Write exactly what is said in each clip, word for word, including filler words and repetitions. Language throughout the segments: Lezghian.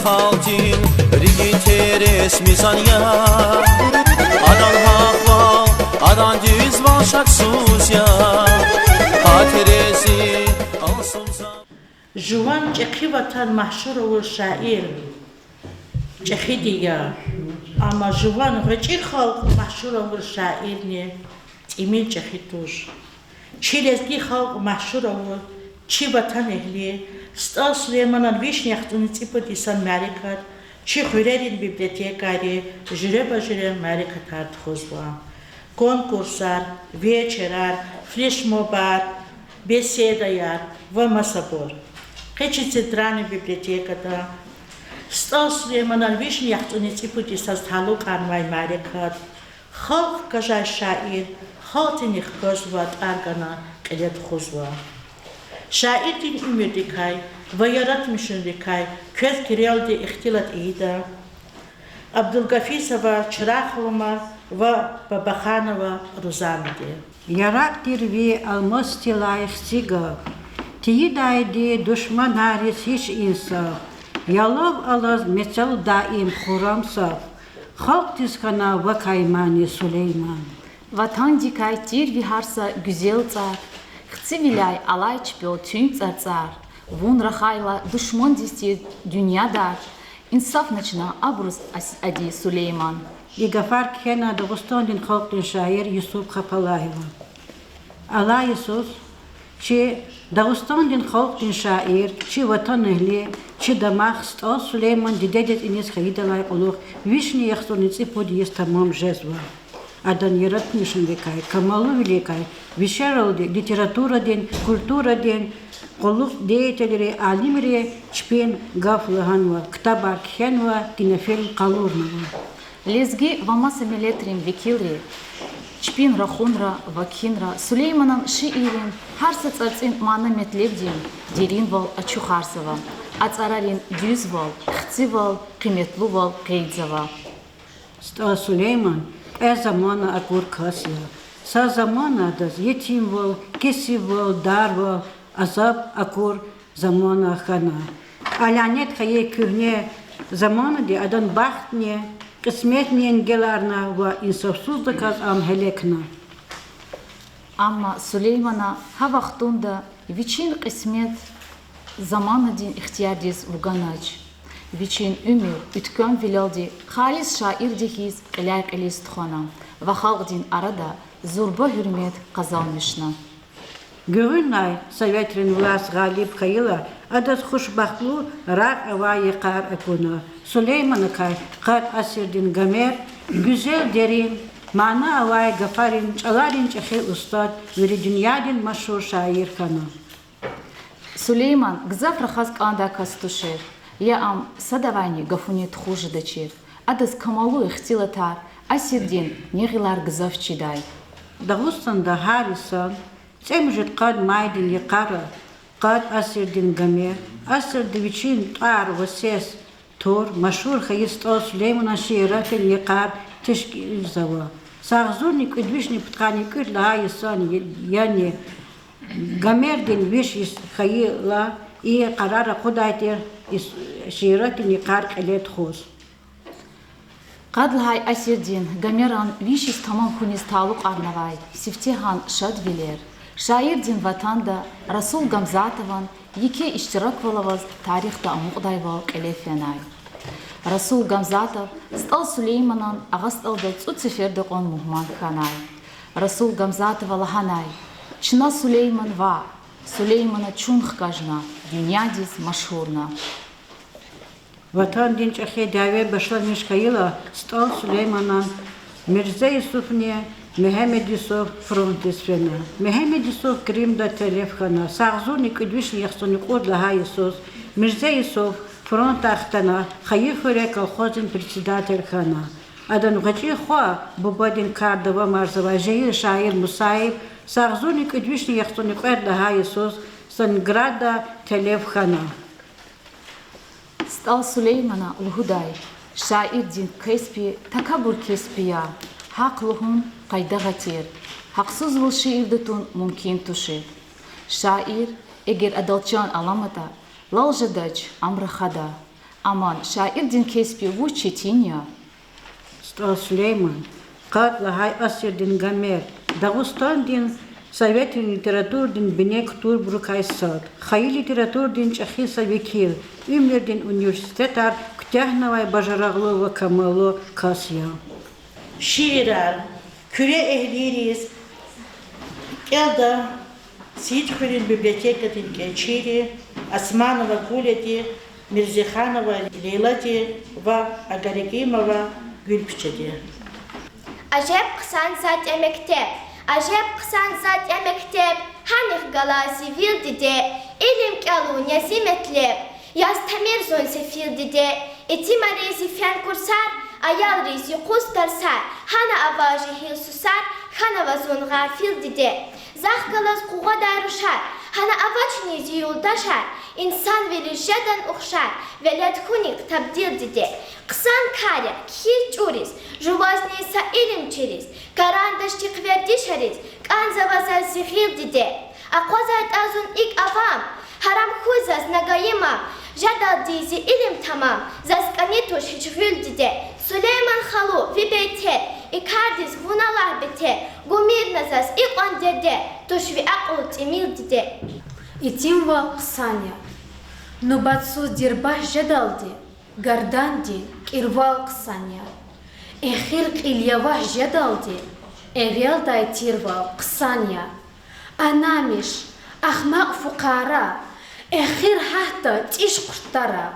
Алтин рикӀи терез мизан я, адан гьахъвал, адан дуьзвал шаксуз я, а терези алсумза. Жуван чӀехи ватан машгьур авур шаир чӀехиди я, амма жуван гъвечӀи халкь машгьур авур шаирни тӀимил чӀехи туш. Чи лезги халкь машгьур авур, чи ватанэгьли СтӀал Сулейманан вишни яхцӀурни цӀипуд йисан мярекат чи хуьрерин библиотекайри жуьреба-жуьре мярекатар тухузва. Конкурсар, вечерар, флешмобар, беседаяр ва масабур. Къе чи центральный библиотекада СтӀал Сулейманан вишни яхцӀурни цӀипуд йисаз талукьарнавай мярекат Халкь хкажай шаир халкьдини хкажзавай тӀвар гана кьиле тухузва. Шаирдин уьмуьрдикай ва яратмишунрикай квез кирелди ихтилат ийида Абдулгафисова Чурахлума ва Бабаханова Рузанади. Яракь тир ви алмасдилай хци гаф, тийидайди душманриз гьич инсаф, ялав алаз мецел даим хуррам саф, халкьдиз хьана вакай мани, Сулейман. Ватандикай тир ви гьар са гуьзел цӀар, хцивиляй алай чпел туьнт цӀарцӀар, вун рахайла душмандиз тир дуьнья дар, инсафна чна абуруз ас-, ади, Сулейман. И гафар кхьена Дагъустандин халкьдин шаир Юсуп Хапалаева. Алай йисуз чи Дагъустандин халкьдин шаир, чи ватанэгьли, чи дамах СтӀал Сулейман дидедиз иниз хьайидалай кьулухъ вишни яхцӀурни цӀипуд йис тамам жезва. Адан яратмишунрикай, камалвиликай вишералди литературадин, культурадин къуллугъ деятельри, алимри чпин гаф лагьанва, ктабар кхьенва, кинофильм къалурнава. Лезги ва маса миллетрин векилри чпин рахунра ва кхьинра Сулейманан шииррин гьар са цӀарцӀин мана-метлебдин деринвал ачухарзава, а цӀарарин дуьзвал, хцивал, къиметлувал къейдзава. СтӀал Сулейман кьве замана акур кас я. Са замана адаз етимвал, кесибвал, дарвал, азаб акур замана хьана. Кьил лянет хьайи куьгьне заманади адан бахтни, кьисметни энгеларна ва инсафсуздаказ ам гьелекна. Амма Сулеймана гьа вахтунда вичин кьисмет заманадин ихтиярдиз вуганач. Вичин уьмуьр уьтквемвилелди халис шаирди хьиз кьиляй-кьилиз тухвана ва халкьдин арада зурба гьуьрмет къазанмишна. Гуьгъуьнлай советрин власть гъалиб хьайила, адаз хушбахтлу рагъ авай йикъар акуна. Сулейманакай къад асирдин Гомер гуьзел, дерин мана авай гафарин, чӀаларин чӀехи устад, вири дуьньядин машгьур шаир хьана. Сулейман гзаф рахаз кӀандай кас тушир, я ам садавайни гафунин тухуз жедачир. Адаз камаллу ихтилатар, асирдин негъилар гзаф чидай. Дагъустанда гьар йисан цӀемуьжуьд-къад майдин йикъара къад асирдин Гомер, асирда вичин тӀвар ва сес тур машгьур хьайи СтӀал Сулейманан шииратин йикъар тешкилзава. Сагъзурни кӀуьд вишни пудкъанни кӀуьд лагьай йисан, яни Гомердин виш йис хьайила, и къарар акъудай тир и шииратин йикъар кьиле тухуз. Къад лагьай асирдин Гомеран виш йис тамам хьуниз талукьарнавай сифтегьан шадвилер шаирдин ватанда Расул Гамзатован еке иштираквал аваз тарихда амукьдайвал кьиле фенай. Расул Гамзатов СтӀал Сулейманан Агъа СтӀалдал цӀуд сеферда кьван мугьман хьанай. Расул Гамзатова лагьанай: Чна Сулейман ваъ, Сулеймана чун хкажна, дуьньядиз машгьурна. Ватандин чӀехи дяве башламиш хьайила, СтӀал Сулейманан Мирзе Юсуфни Мегьамед Юсуф фронтдиз фена. Мегьамед Юсуф Крымда телеф хьана. Сагъзурни кӀуьд вишни яхцӀурни кьуд лагьай йисуз Мирзе Юсуф фронтдай хтана, Хайи хуьре колхоздин председатель хьана. Адан гъвечӀи хва, бубадин кар давамарзавай жегьил шаир Мусаиб, сагъзурни кӀуьд вишни яхцӀурни кьвед лагьай йисуз Сталинградда телеф хьана. СтӀал Сулеймана лугьудай: шаирдин кеспи такабур кеспи я, гьахъ лугьун къайдагъа тир, гьахъсузвал шиирда тун мумкин тушир. Шаир, эгер адал чан аламатӀа, лал жедач, ам рахада. Аман, шаирдин кесб вуч четин я? СтӀал Сулейман. Къад лагьай асирдин Гомер, Дагъустандин советрин литературадин бине кутурбурукай сад, хайи литературадин чӀехи са векил, уьмуьрдин университетар куьтягьнавай бажарагълу ва камаллу кас я. Шиирар. Куьре эгьлийриз кӀелда Сийидхуьруьн библиотекадин кӀелчийри Османова Гуляди, Мирзеханова Лейлади ва Агаликимова Гуьлпичеди. Ажеб хъсан затӀ я мектеб, ажеб хъсан затӀ я мектеб, гьанихъ галаз зи вил, диде, илим кӀелун я зи метлеб, яз тамир зун сефил, диде, итимариз зи фен курсар, аялриз юкъуз тарсар, гьана аваз жегьил сусар, хьанава зун гъафил, диде. Захъ галаз къугъвадай рушар, гьана авачни зи юлдашар, инсанвилиз жедан ухшар, велед хьунихъ табдил, диде. Хъсан кар я кхьиз чӀуриз, жувазни са илим чириз, карандашдихъ вердишариз кӀанзава заз зи гъил, диде. АкъвазайтӀа зун икӀ авам, гьарам хьуй заз на гайи мам, жедалди зи илим тамам, заз кӀани туш гьич гъуьл, диде. Сулейман халу, ви бейтер, и кардиз вуна лагь бетер, гумир на заз икьван дердер, туш ви акьул тӀимил, диде. Итимвал хъсан я. Нубатсуз дирбаш жедалди, гардандин кӀирвал хъсан я. Эхир кьил яваш жедалди, эвелдай тирвал хъсан я. Анамиш, ахмакь фукъара, эхир гьатда тӀиш къуртара,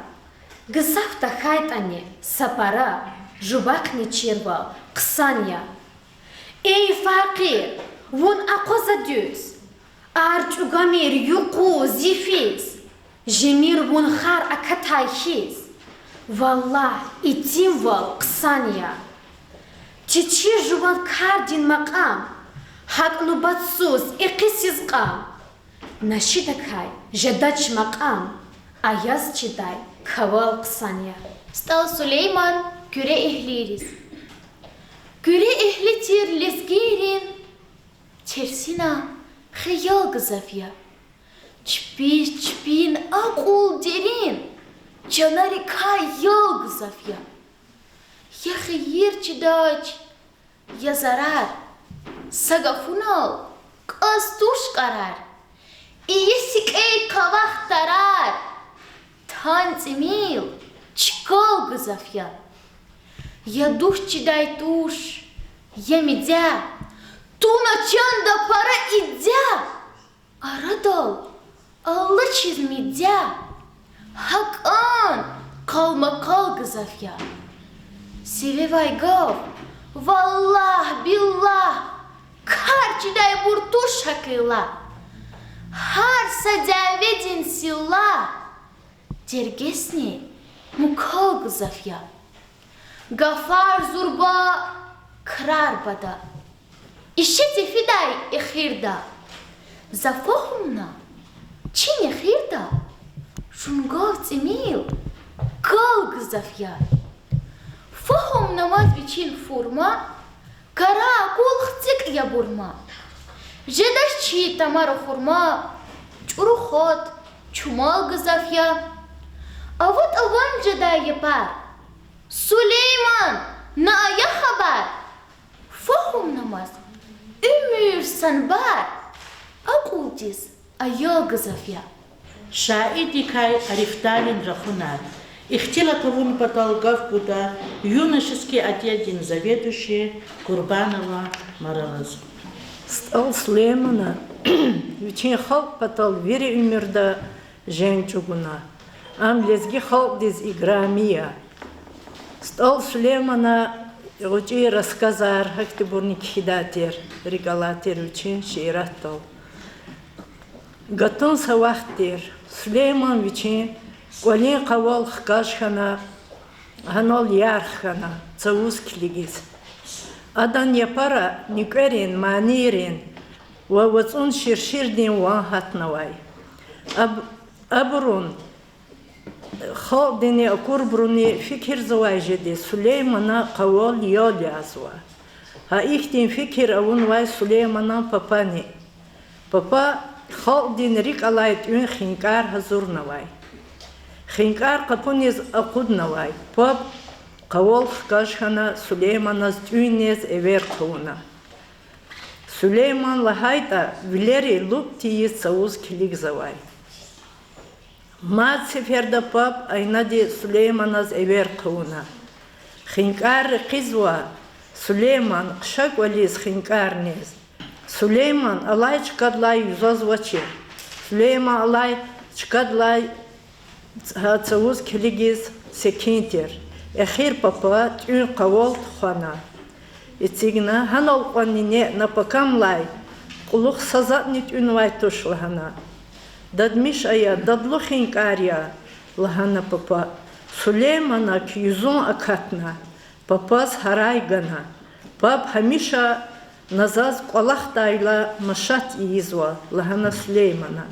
гзаф тахьайтӀани са пара, жувахъни чирвал хъсан я. Эй факъир, вун акъваза дуьз, ар чӀугамир юкъуз, йифиз, жемир вун хар акатай хьиз, валлагь, итимвал хъсан я. Чичир жуван кардин макьам, гьакӀ нубатсуз экъисиз кьам. Нашидакай жедач макьам, аяз чидай кавал хъсан я. СтӀал Сулейман. Куьре эгьлийриз. Куьре эгьли тир лезгийрин терсина хиял гзаф я. Чпиз чпин акьул дерин, чанарикай ял гзаф я. Я хийир чидач, я зарар, са гафунал кьаз туш кьарар, ийи сикӀей кавах тарар, тан тӀимил чкал гзаф я. Я душ чидай туш, я мидя, туна чанда пара идя, арадал алачиз мидя, гьакӀан къалмакъал гзаф я. Сивевай гаф, валлагь-биллагь, кар чидайбур туш гьакӀ лагь. Гьар са дяведин силлагь, тергесни мукал гзаф я. Гафар зурба, крар бада, ише тефидай эхирда. За фагьумна, чин эхирда жунгав тӀимил кал гзаф я. Фагьумнамаз вичин фурма, кара акул хцикӀ я бурма. Жедач чи тамара хурма, чӀуру хатӀ, чумал гзаф я. АватӀа ван жедай япар, Сулейман, на ая хабар. Фагьумнамаз уьмуьр санбар, акьулдиз аял гзаф я. Шаирдикай арифтарин рахунар. Ихтилат авун патал гаф гуда юношеский отделдин заведующий Курбанова Маралаз. СтӀал Сулеймана вичин халкь патал вири уьмуьрда женг чӀугуна. Ам лезги халкьдиз играми я. СтӀал Сулеймана гъвечӀи рассказар, гьахьтинбурни кхьидай тир, рикӀ алай тир вичин шииратдал. Гатун са вахт тир. Сулейман вичин кӀвалин къавал хкаж хьана, гьанал ярх хьана, цавуз килигиз. Адан япара нуькӀверин, манийрин ва вацӀун Ширширдин ван гьатнавай. Аб-, абурун халкьдини акурбуруни фикирзавай жеди Сулеймана къавал ял язва. Гьа ихьтин фикир авунвай Сулейманан папани. Папа халкьдин рикӀ алай тӀуьн-хинкӀар гьазурнавай. ХинкӀар къапуниз акъуднавай паб къавал хкаж хьана Сулейманаз тӀуьн нез эвер хъувуна. Сулейман лагьайтӀа, вилери луп тийиз цавуз килигзавай. Мад сеферда паб айнади Сулейманаз эвер хъувуна. ХинкӀар рекьизва, Сулейман, хъша кӀвализ хинкӀар нез. Сулейман алай чкадилай юзазвачир. Сулейман алай чкадилай ц-, гьа цавуз килигиз секин тир. Эхир папа тӀуьн къавал тухвана. Эцигна, гьанал кьван нине, на пакамлай кьулухъ са затӀни тӀуьнвай туш лагьана. Дадмиш ая, дадлу хинкӀар я, лагьана папа. Сулейманак юзун акатна. Папаз гьарай гана. Паб гьамиша на заз кӀвалахдайла машат ийизва, лагьана Сулеймана.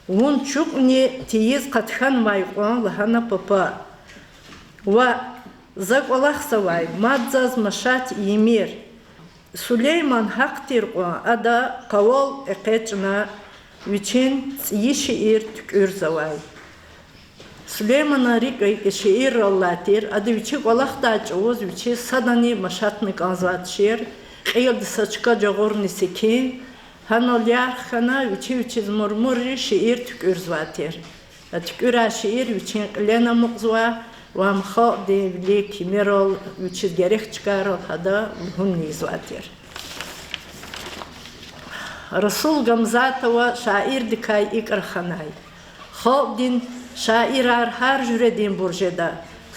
Вун чукьни тийиз къатканвай кьван, лагьана папа. Ваъ, за кӀвалахзавай, мад заз машат ийимир. Сулейман гьахъ тир кьван ада къавал экъечӀна, вичин цӀийи шиир туькӀуьрзавай. Сулейманан рикӀ и шииррал алай тир, ада вичи кӀвалахдай чӀавуз вичиз садани машатна кӀанзавай тушир, кьилди са чка жагъурна секин, гьанал ярх хьана, вичи-вичиз мурмурри шиир туькӀуьрзавай тир. А туькӀуьрай шиир вичин кьилен амукьзава ва ам халкьдин вилик кимерал, вичиз герек чкайрал гьада лугьун ийизвай тир. Расул Гамзатова шаирдикай икӀ раханай: халкьдин шаирар гьар жуьрединбур жеда.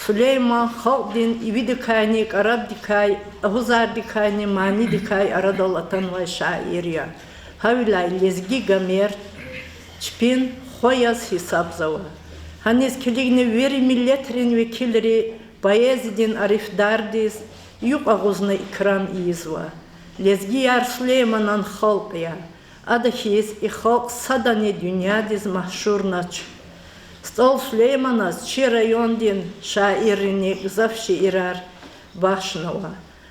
Сулейман халкьдин ивидикайни кӀарабдикай, агьузардикайни манидикай арадал атанвай шаир я. Гьавиляй лезги Гомер чпин хва яз гьисабзава. Гьаниз килигна вири миллетрин векилри поэзиядин арифдардиз юкь агъузна икрам ийизва. Лезгияр Сулейманан халкь я. Ада хьиз и халкь садани дуьньядиз машгьурнач. СтӀал Сулейманаз чи райондин шаиррини гзаф шиирар бахшнава.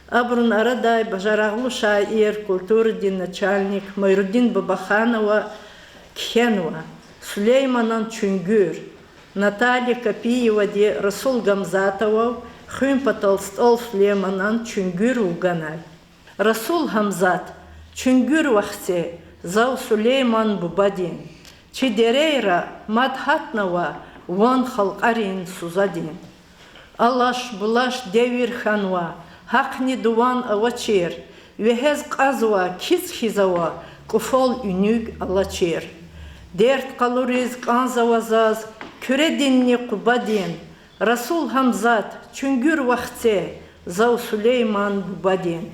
Абурун арадай бажарагълу шаир, культурадин начальник Майрудин Бабаханова кхьенва: Сулейманан чуьнгуьр. Наталья Капиевади Расул Гамзатовав хуьн патал СтӀал Сулейманан чуьнгуьр вуганай. Расул Гьамзат, чуьнгуьр вахце, зав Сулейман бубадин. Чи дерейра мад гьатнава ван халкьарин сузадин. Алаш-булаш девир хьанва, гьахъни дуван авачир, вегьез кьазва, кицӀ хьиз ава, кӀуфал уьнуьг алачир. Дерт къалуриз кӀанзава заз Куьрединни Къубадин. Расул Гьамзат, чуьнгуьр вахце, зав Сулейман бубадин.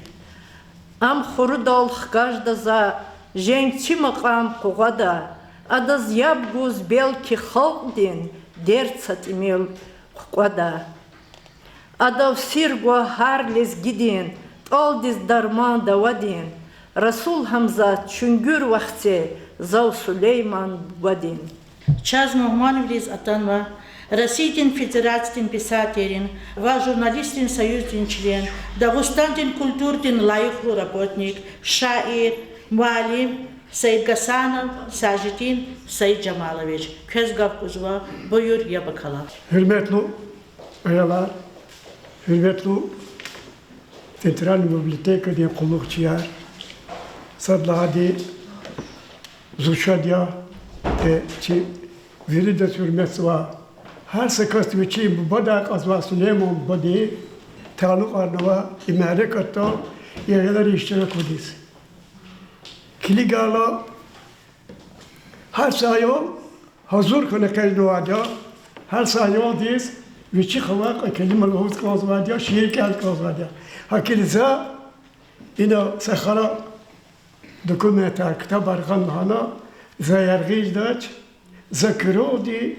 Ам хурудал хкажда за, женг чи макьам къугъвада, адаз яб гуз белки халкьдин дерт са тӀимил хъукъвада. Адав сир гва гьар лезгидин, тӀалдиз дарман давадин. Расул Гьамзат, чуьнгуьр вахце, зав Сулейман бубадин. Чаз мугьманвилиз атанва Россиядин Федерациядин писателрин ва журналистарин союздин член, Дагъустандин культурадин лайихлу работник, шаир, муаллим Саидгасанов Сажидин Саиджамалович. Квез гаф гузва, буюр, яб акала. Гьуьрметлу аялар, гьуьрметлу Центральный библиотекадин къуллугъчияр, сад лагьайди, зи шад я, э, чи виридаз гьуьрметзава. Гьар са кас вичин бубадай кьазвай Сулейман бубади талукьарнава и мярекатдал, и аялар иштираквализ. Килигайла, гьар са аял гьазур хьана къвезнавайди я, гьар са аялдиз вичихъ авай кьве келима лугьуз кӀанзавайди я, шиир кӀелз кӀанзавайди я. ГьакӀ хьайила за ина са хара документар, ктабар гъана лагьана, за яргъи жедач, за куьрелди,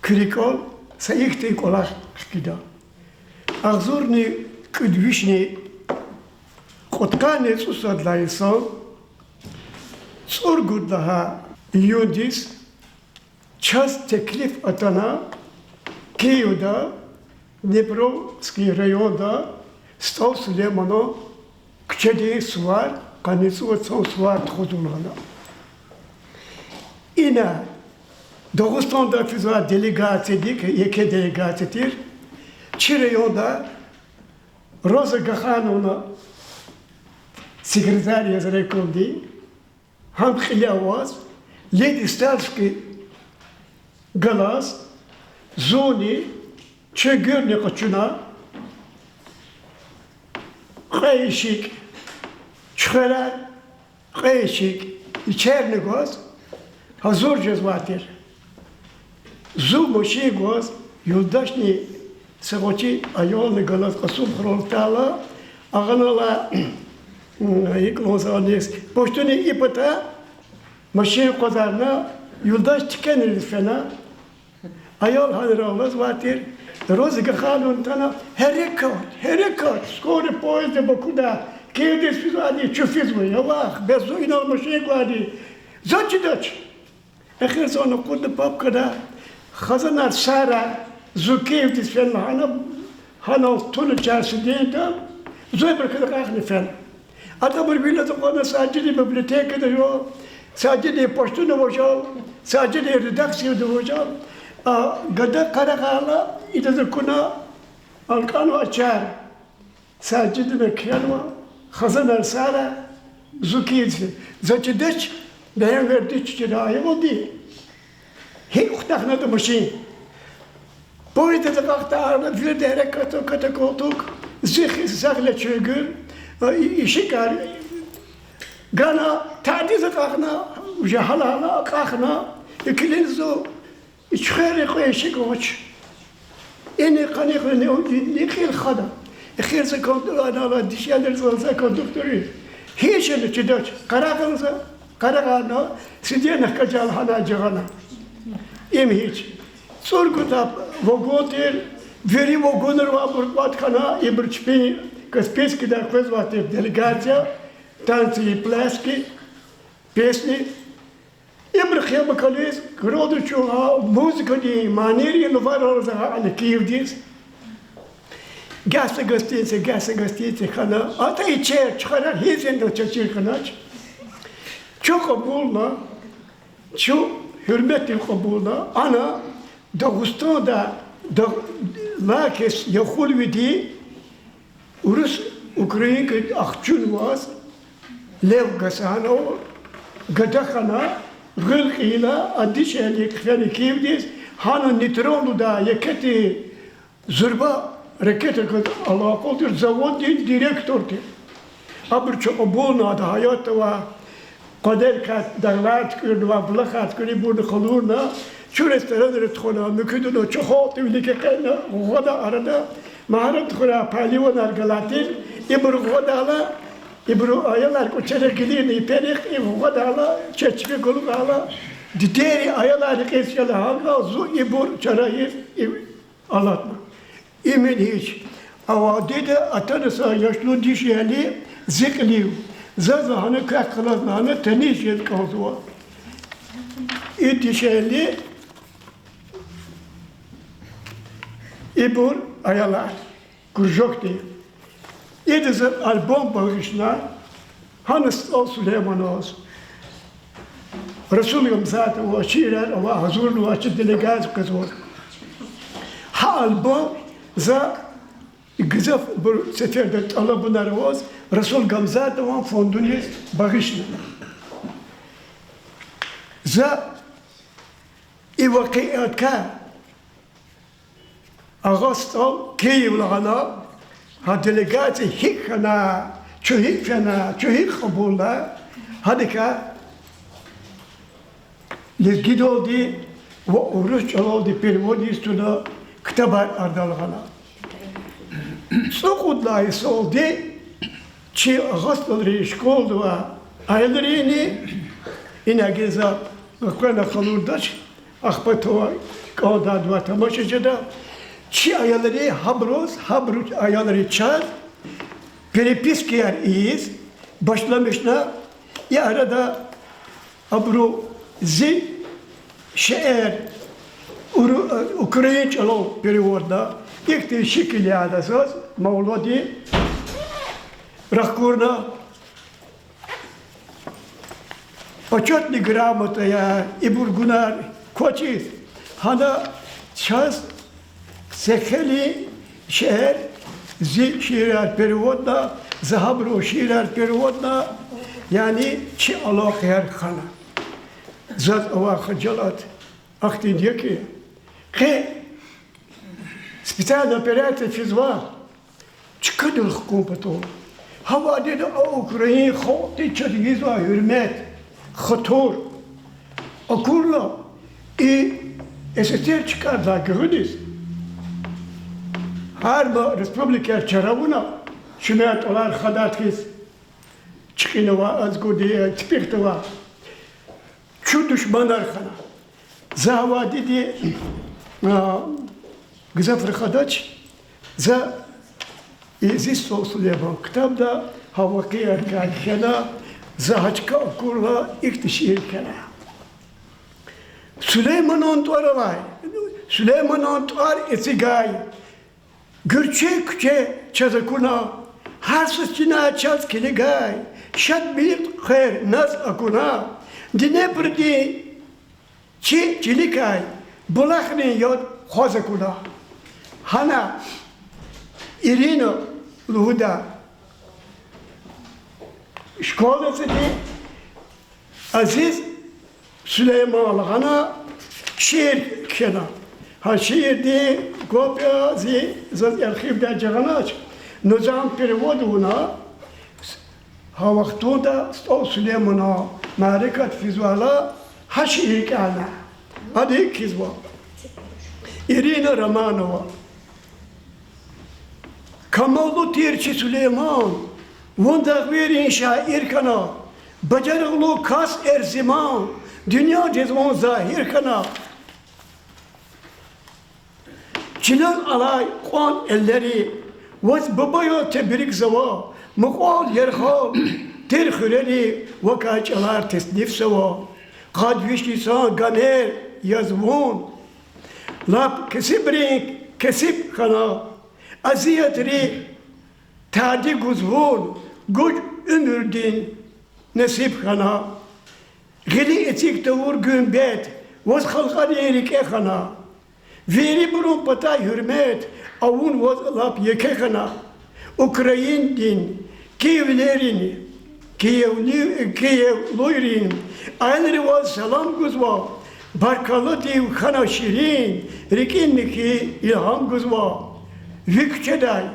куь рикӀел са ихьтин кӀвалах хкида. Агъзурни кӀуьд вишни кьудкъанни цӀусад лагьай йисан цӀуругуд лагьай июндиз чаз теклиф атана Киевда, Днепровский районда СтӀал Сулейманан куьчедин сувар, къанни цӀувад йисан сувар тухузва лагьана. Ина Дагъустандай физвай делегациядик, еке делегация тир. Чи районда Роза Гахановна секретарь яз райкомдин, гьам кьиле аваз, Ленинградский галаз зунни чуьнгуьрни къачуна, кьве ишикӀ чуьхверар, кьве ишикӀ ичерни гваз гьазур жезвай тир. Зун машин гваз, юлдашни са гъвечӀи аялни галаз Кьасумхуьрел атайла, агъанала, икӀ лугьузвани, пуштуни и пата машин акъвазарна, юлдаш тикенриз фена. Аял гьанраллаз авай тир, Роза Гахановна атана, гьерекат, гьерекат, скорый поездда Бакуда, Киевдиз физвайди чун физва, я вах, бес зун инал машин гвайди, заз чидач. Эхир зун акъудна папкада, хизанар сара, зун Киевдиз фена лагьана, гьанал туна чар сиденда, зун ибурукай акьахна фена. АтӀа абур вил акъвазна Сажидин библиотекада жо, Сажидин почтуна важал, Сажидин редакцияда важал, а гада къарагъайла, идаз акуна алкӀанвай чар. Сажидина кхьенва, хизанар сара, зун Киевдиз фена. Заз чидач, бегьем вердиш чира аялди. ГьикӀ хутахнатӀа машин. Поезддиз акьахда, ана вирида гьерекат, ката-колтук, зи хизан гъиле чуьнгуьр, ишикар гана, тадиз акьахна, уже гьалала акьахна, и килигзава, и чуьхверрин кьве ишикӀ авач. Ина къанихъни кьил хада. Эхир за кон-, анал дишегьлийриз, за кондукторриз. Гьич хьана чидач, къарагъна за, къарагъарна, сиденьна хкажайла гьана жагъана. Им гьич. ЦӀуругуд вагон тир, вири вагонра абур кӀватӀ хьана, ибур чпин Каспийскидай къвезвай тир делегация, танцы и пляски, песни. Ибуру хъел акализ, гродучуга музыкадин манийрин луварар за гьана Киевдиз. Гагь са гостиница, гагь са гостиница хьана, атӀа ичер чухарар гьиниз чаз чир хьанач. Чун кьабулна, чун гьуьрметдив кьабулна, ана Дагъустанда, Даг-, Лакис Яхулвиди урус-украинка ахчунваз Лев Гасанов гада хьана, гъил кьийила, а дишегьли хъфена Киевдиз, гьана нейтрон лугьудай еке тир зурба ракетайрикай алакъалу тир, заводдин директор тир. Абуру чун кьабулна, ада гьаятда ава, къведерикай дагълар туькӀуьрнавай, булахар туькӀуьрнавай, ибурни къалурна, чун ресторанра тухвана, муькуьдана, чун халкьдин вилик экъечӀна, гъугъадай арада, Магьарадхуьряй пагьливанар галай тир, ибуру гъугъадайла, ибуру аялар кӀвачерихъ гилирна, и перихъ, и гъугъадайла, чеб чпи галукьайла, дидейри аялар рекьиз чӀала гьавиляй зун ибур чара ийиз, и алатна. Имни гьич. Авайди-да атана са яшлу дишегьли зи кьилив. Заз лагьана квехъ галаз лагьана таниш жез кӀанзава. И дишегьли, ибур аялар, кружокди. Идаз альбом багъишна, гьана СтӀал Сулейманаз, Расул Гамзатоваз, шиирар ава, гьазурнава, чи делегация квезва. Гьа альбом за гзафбур сеферда тӀалабунар аваз Расул Гамзатован фондуниз багъишна. За и вакъиадикай Агъа СтӀал Киевдал лагьана, гьа делегация гьикӀ хьана, чун гьикӀ фена, чун гьикӀ кьабулна, гьадакай лезгидалди ва урус чӀалалди перевод ийиз туна, ктабар арадал гъана. ЦӀукьуд лагьай йисалди чи агъа СтӀалрин школадавай аялрини, ина гила за къекъвена къалурдач, ахпа тавуна кӀандайдавай тамаша жеда, чи аялри гьабуруз, гьабурун аялри чаз перепискаяр ийиз башламишна, и арада абуру зи шиир уру-, украин чӀалал переводна, ихьтин шикил яда заз, Мавлади, рахкурна, почётный грамотаяр, ибур гунар, Квачиз. Гьана чаз Сехели шиир, зи шиирар переводна, за гьабурун шиирар переводна, яни чи алакъаяр хана. Заз авай хажалат ахьтинди я хьи, къе специальная операция физва, чкадал хкун патал. Гьа вадида а украин халкьди чаз ийизвай гьуьрмет, хатур акурла, и СССР чкадилай гуьгъуьниз гьар ма республикаяр чара авуна, шумяй тӀвалар хадайд хьиз, чкӀинавай, азгуди, типихъ тавай чун душманар хьана. За гьа вадиди, а, гзаф рахадач, за и зи СтӀал Сулейман ктабда гьа вакъиайрикай кхьена, за гьа чка акурла ихьтин шиир кхьена. Сулейманан тӀвар алай, Сулейманан тӀвар эцигай, гуьрчег куьче чаз акуна, гьар са чина чаз килигай, шад михъ хъвер наз акуна, Днепрдин чи чиликай булахрин яд хъваз акуна. Гьана Ирина лугьудай школайди Азиз Сулейман лагьана шиир кхьена. Гьа шиирдин копия зи, заз архивдай жагъанач, ну зан перевод авуна, гьа вахтунда СтӀал Сулейманан мярекат физвайла гьа шиир кӀелна. Ада икӀ кхьизва. Ирина Романова. Камаллу тир чи Сулейман, вун дагъвийрин шаир хьана, бажарагълу кас, эрзиман, дуьньядиз вун загьир хьана. Чилел алай кьван эллери ваз, бубаяр, тебрикзава, мукьвал яргъал тир хуьрери вакай чӀалар теснифзава. Къад виш йисан гамер яз вун лап кесибрин кесиб хьана, азиятри тади гуз вун, гуж уьмуьрдин несиб хьана. Гъили эциг тавур гуьмбет ваз халкьарин рикӀе хьана. Вирибурун патай гьуьрмет авун ваз лап еке хьана. Украиндин киевлуйрин, киевлу-, киевлуйрин аялри ваз салам гузва, баркалладив хьана ширин, рикӀин михьи илгьам гузва. Ви куьчедай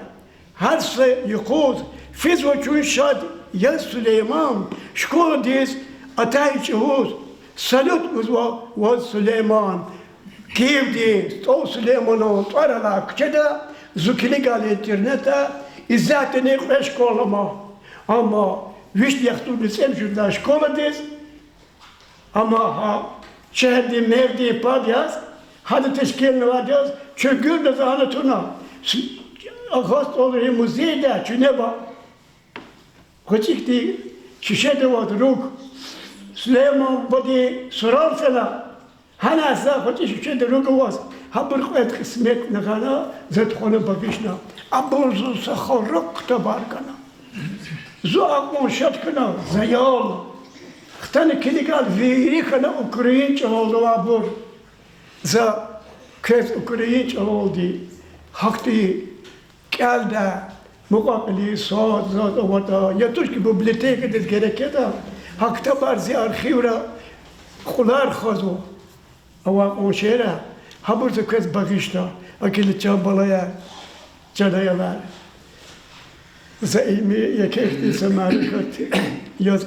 гьар са юкъуз физва чун шад, яз Сулейман школадиз атай чӀавуз. Салют гузва ваз, Сулейман. Киевдин СтӀал Сулейманан тӀвар алай куьчеда, зун килигайла интернетда, исятдани кьве школа ама. Амма вишни яхцӀурни цӀемуьжуьд лагьай школадиз, амма гьа шегьердин мэрдин пад яз, гьада тешкилнавайди яз, чуьнгуьрда за гьана туна, с-, Агъа СтӀалрин музейда чуьнеба. ГъвечӀи хьтин шуьшеда аваз руг, Сулейман бубадин сурал фена, гьана са гъвечӀи шуьшеда руг аваз, гьабур кьвед кьисметна гъана, за тухвана багъишна. Абур зун са хара ктабар гана. Зун акьван шад хьана, за ял хтана килигайла, вири хьана украин чӀалалди авайбур. За квез украин чӀалалди гьахьтин кӀелдай мукьва-кьили сад заз аватӀа, я тушки библиотекадиз герек ятӀа, гьа ктабар зи архивра кьулар хазва. Авай кьван шейэр, гьабур за квез багъишда, гьакӀ хьайила чан балаяр, чан аялар. За ими еке ихьтин са мярекат яз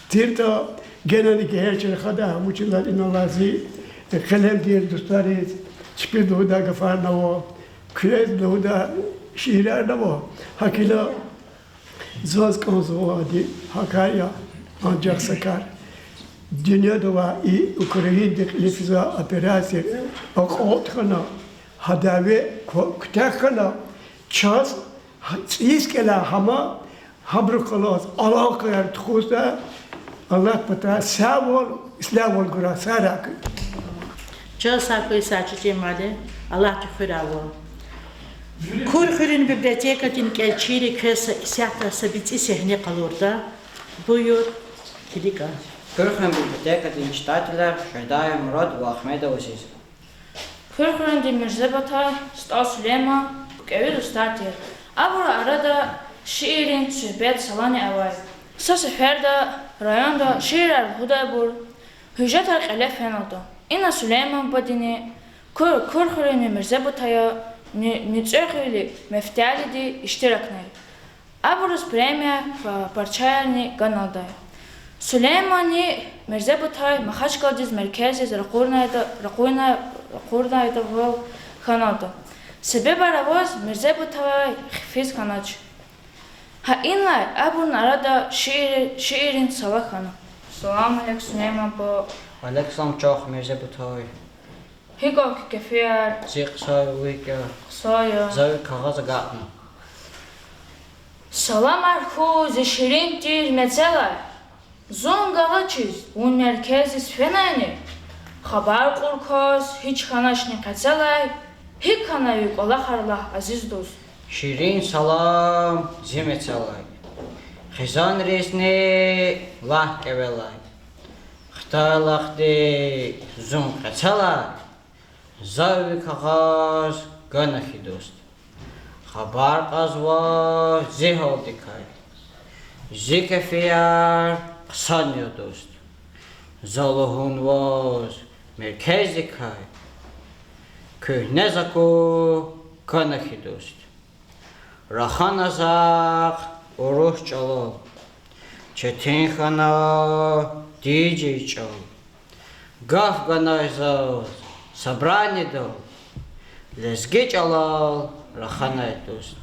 тиртӀа, генани гегьенш рахадай, вучиз лагьайтӀа иналай зи къелемдин дустариз чпиз лугьудай гафарни ава, квез лугьудай шиирарни ава. ГьакӀ хьайила заз кӀанзавайди гьа кар я, анжах са кар. Дуьньяда авай и Украинада кьиле физвай операция акьалтӀ хьана, гьа дяве ква-, куьтягь хьана, чаз цӀийиз кӀелай гьама, гьабурухъ галаз алакъаяр тухузда, Аллагьдин патай сагъвал, ислягьвал гурай, сагърай куьн. Чан сагъ хьуй, Сажидин муаллим, Аллагьди хуьрай вун. Кур хуьруьн библиотекадин кӀелчийри квез са исятда са бицӀи сегьне къалурда. Буюр, килиг. Куьрхуьн библиотекадин читателар Шагьдаев Мурад ва Агьмедов Азиз. Куьрхуьруьндин Мирзе Батуй, СтӀал Сулейман кӀеви дустар тир. Абурун арада шииррин суьгьбет салани авай. Са сеферда районра шиирар лугьудайбур гьуьжетар кьиле феналда. Ина Сулейман бадини Куьр-, Куьрхуьруьнви Мирзе Батуя, Нуьцӏехуьвили Мефтуьалиди иштиракнай. Абуруз премия, па-, парчаярни ганалдай. Сулейманни Мирзе Батуй Махачкъаладиз меркездиз ракъурнайда-, ракъурна-, ракъурнайдавал хьаналда. Себебар аваз Мирзе Батуй хъфиз хьанач. Гьа инлай абурун арада шиир-, шииррин сала хьана. Салам алейк, Сулейман буба. Алейк салам, чан Мирзе Батуй. ГьикӀ я куь кефияр? Зи хъсан я, вун гьикӀ я? Хъсан я. За ви кагъаз агакьна. Саламар хьуй зи ширин тир мецелай. Зун галачиз вун меркездиз фенани, хабар кьур кас гьич хьаначни къецелай, гьикӀ хьана ви кӀвалахар, лагь, азиз дуст. Ширин салам зи мецелай, хизанризни лагь кӀевелай. Хтайлахъди зун къецелай, за ви кагъаз гана хьи, дуст. Хабар кьазва зи гьалдикай, зи кефияр хъсан я, дуст. За лугьун ваз меркездикай, куьгьне за куь кана хьи, дуст. Рахана захъ урус чӀалал, четин хьана дижи чӀал. Гаф ганай заз собранидал, лезги чӀалал раханай, дуст.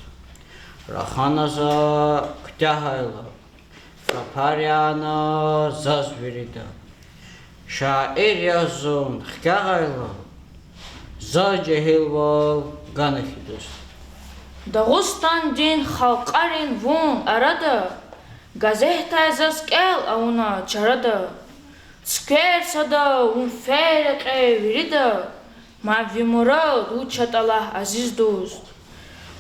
Рахана за куьтягьайла, хапар яна заз вирида. Шаир яз зун хкягъайла, заз жегьилвал гана хьи, дуст. Дагъустандин халкьарин вун арада, газетдай заз кӀел авуна чарада. Цуьквер сада вун фейи рекье вирида, мад ви мурад вуч ятӀа лагь, азиз дуст.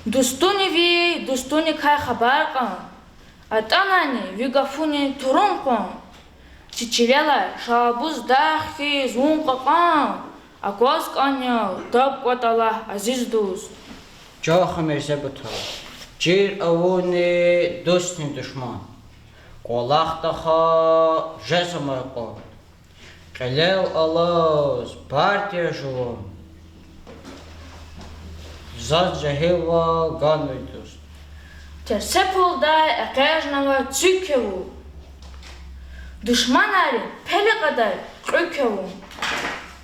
Дустуни ви дустуникай хабар кьан, атӀанани ви гафуни турун къван. Чи чилелай Шалбуз дагъ хьиз вун кьакьан, акваз кӀан я, даб кӀватӀа лагь, азиз дуст. Чан Мирзе Батуй, чир авуни дустни душман, кӀвалах тахьай жез амай кьван, кьилел алаз партия жуван, заз жегьилвал ганвай, дуст. Терсепулдай экъечӀнава цуьк я вун, душманрин пеле кьадай кьуьк я вун.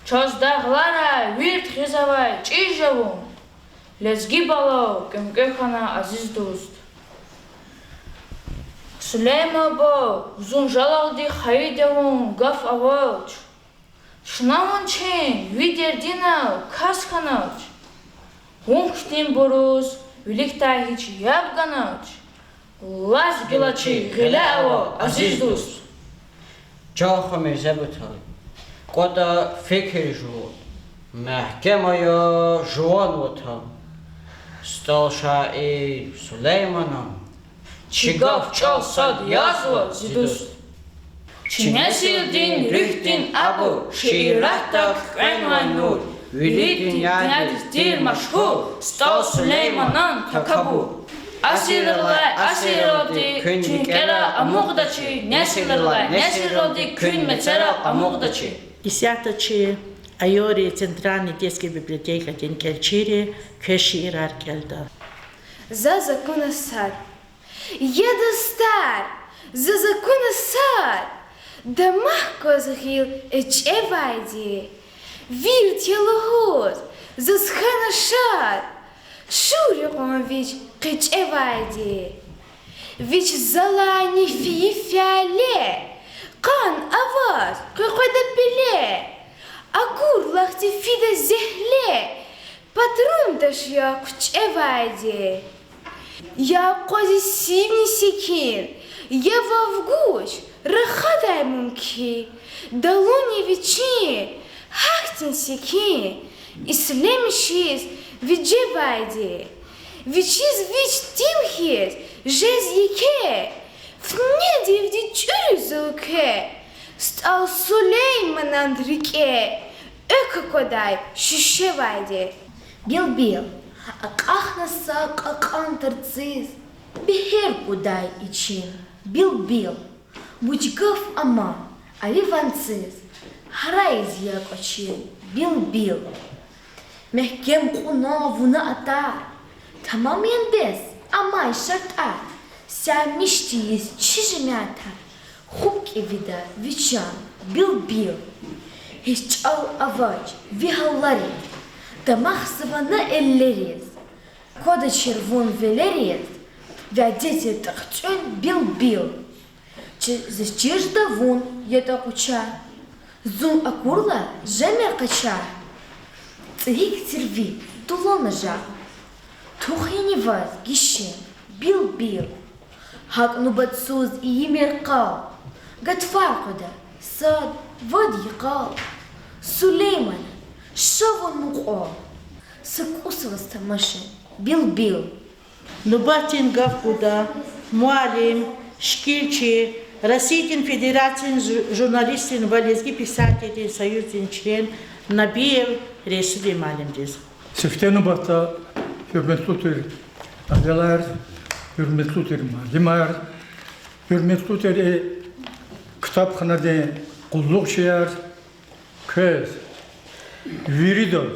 Чаз дагъларай вирт гъизвай чӀиж я вун, лезги балав кӀвенкӀве хьана, азиз дуст. Сулейман буба, зун жалалди хайиди я вун, гаф авач. Чна вун чин ви дердинал кас хьанач. Вун хьтинбуруз виликдай гьич яб ганач. Лаз гила чи гъиле ава, азиз дуст. Чан Мирзе Батуй, кӀватӀа фикир жуван, мягькем ая жуван Ватан. СтӀал шаир Сулейманан чи гаф чӀал сад язва, зи дуст. Чи несилдин руьгьдин абур, шииратда куькӀвенвай нур, вири дуьньядиз тир машгьур СтӀал Сулейманан такабур. Асиррилай асирралди куьн рикӀера амукьдачир, несилрилай несилралди куьн мецера амукьдачир. Исятда чи Айорри центральный детский библиотекадин кӀелчийри квез шиирар кӀелда. Заз акуна сад. Я дустар, заз акуна сад, дамах кваз гъил эчӀевайди. Вирт я лугьуз, заз хьана шад, шур я кьван вич къечӀевайди. Вич залайни фейи фяле, къан аваз къекъведа пеле, акур лахъди фида зегьле, патрулдаш я хъуьчӀевайди. Акъвазиз сивни секин, я вав гуж рахадай мумкин, далуни вичин гьахьтин секин, ислемишиз вижевайди. Вичиз вич тим хьиз жез еке, фнедивди чӀуриз за уьлкве, СтӀал Сулейманан рикӀе экв аквадай шуьшевайди. Билбил, акьахна са кьакьан тарциз, бегьер гудай ичин, билбил. Вуч гаф ама, ави ванциз, гьарайиз я кӀвачин, билбил. Мягькем кьуна вуна атӀа, тамам яни бес амай шартӀар, сямиш тийиз чи жемятар, хупӀ кӀевида ви чан, билбил. Гьич чӀал авач ви гьалариз, дамахзава на эллериз, квадачир вун велериз, вядедин тӀахцӀуьн, билбил. Чи-, зи чирда вун ятӀа къуча, зун акурла жемир къача. ЦӀигьик тир ви дулана жал, тух яни ваз гишин, билбил. ГьакӀ нубатсуз ийимир къал, гатфар къведа сад-вад йикъал. Сулеймана, ша вун мукьвал, са кӀус ваз тамашин, билбил. Нубатдин гаф гуда муаллим, шикилчи, Россиядин Федерациядин жу-, журналистдин ва лезги писателрин союздин член Набиев Рейсудин муаллимдиз. Сифте нубатда, гьуьрметлу тир аялар, гьуьрметлу тир муаллимар, гьуьрметлу тир ктабханадин къуллугъчияр, квез виридаз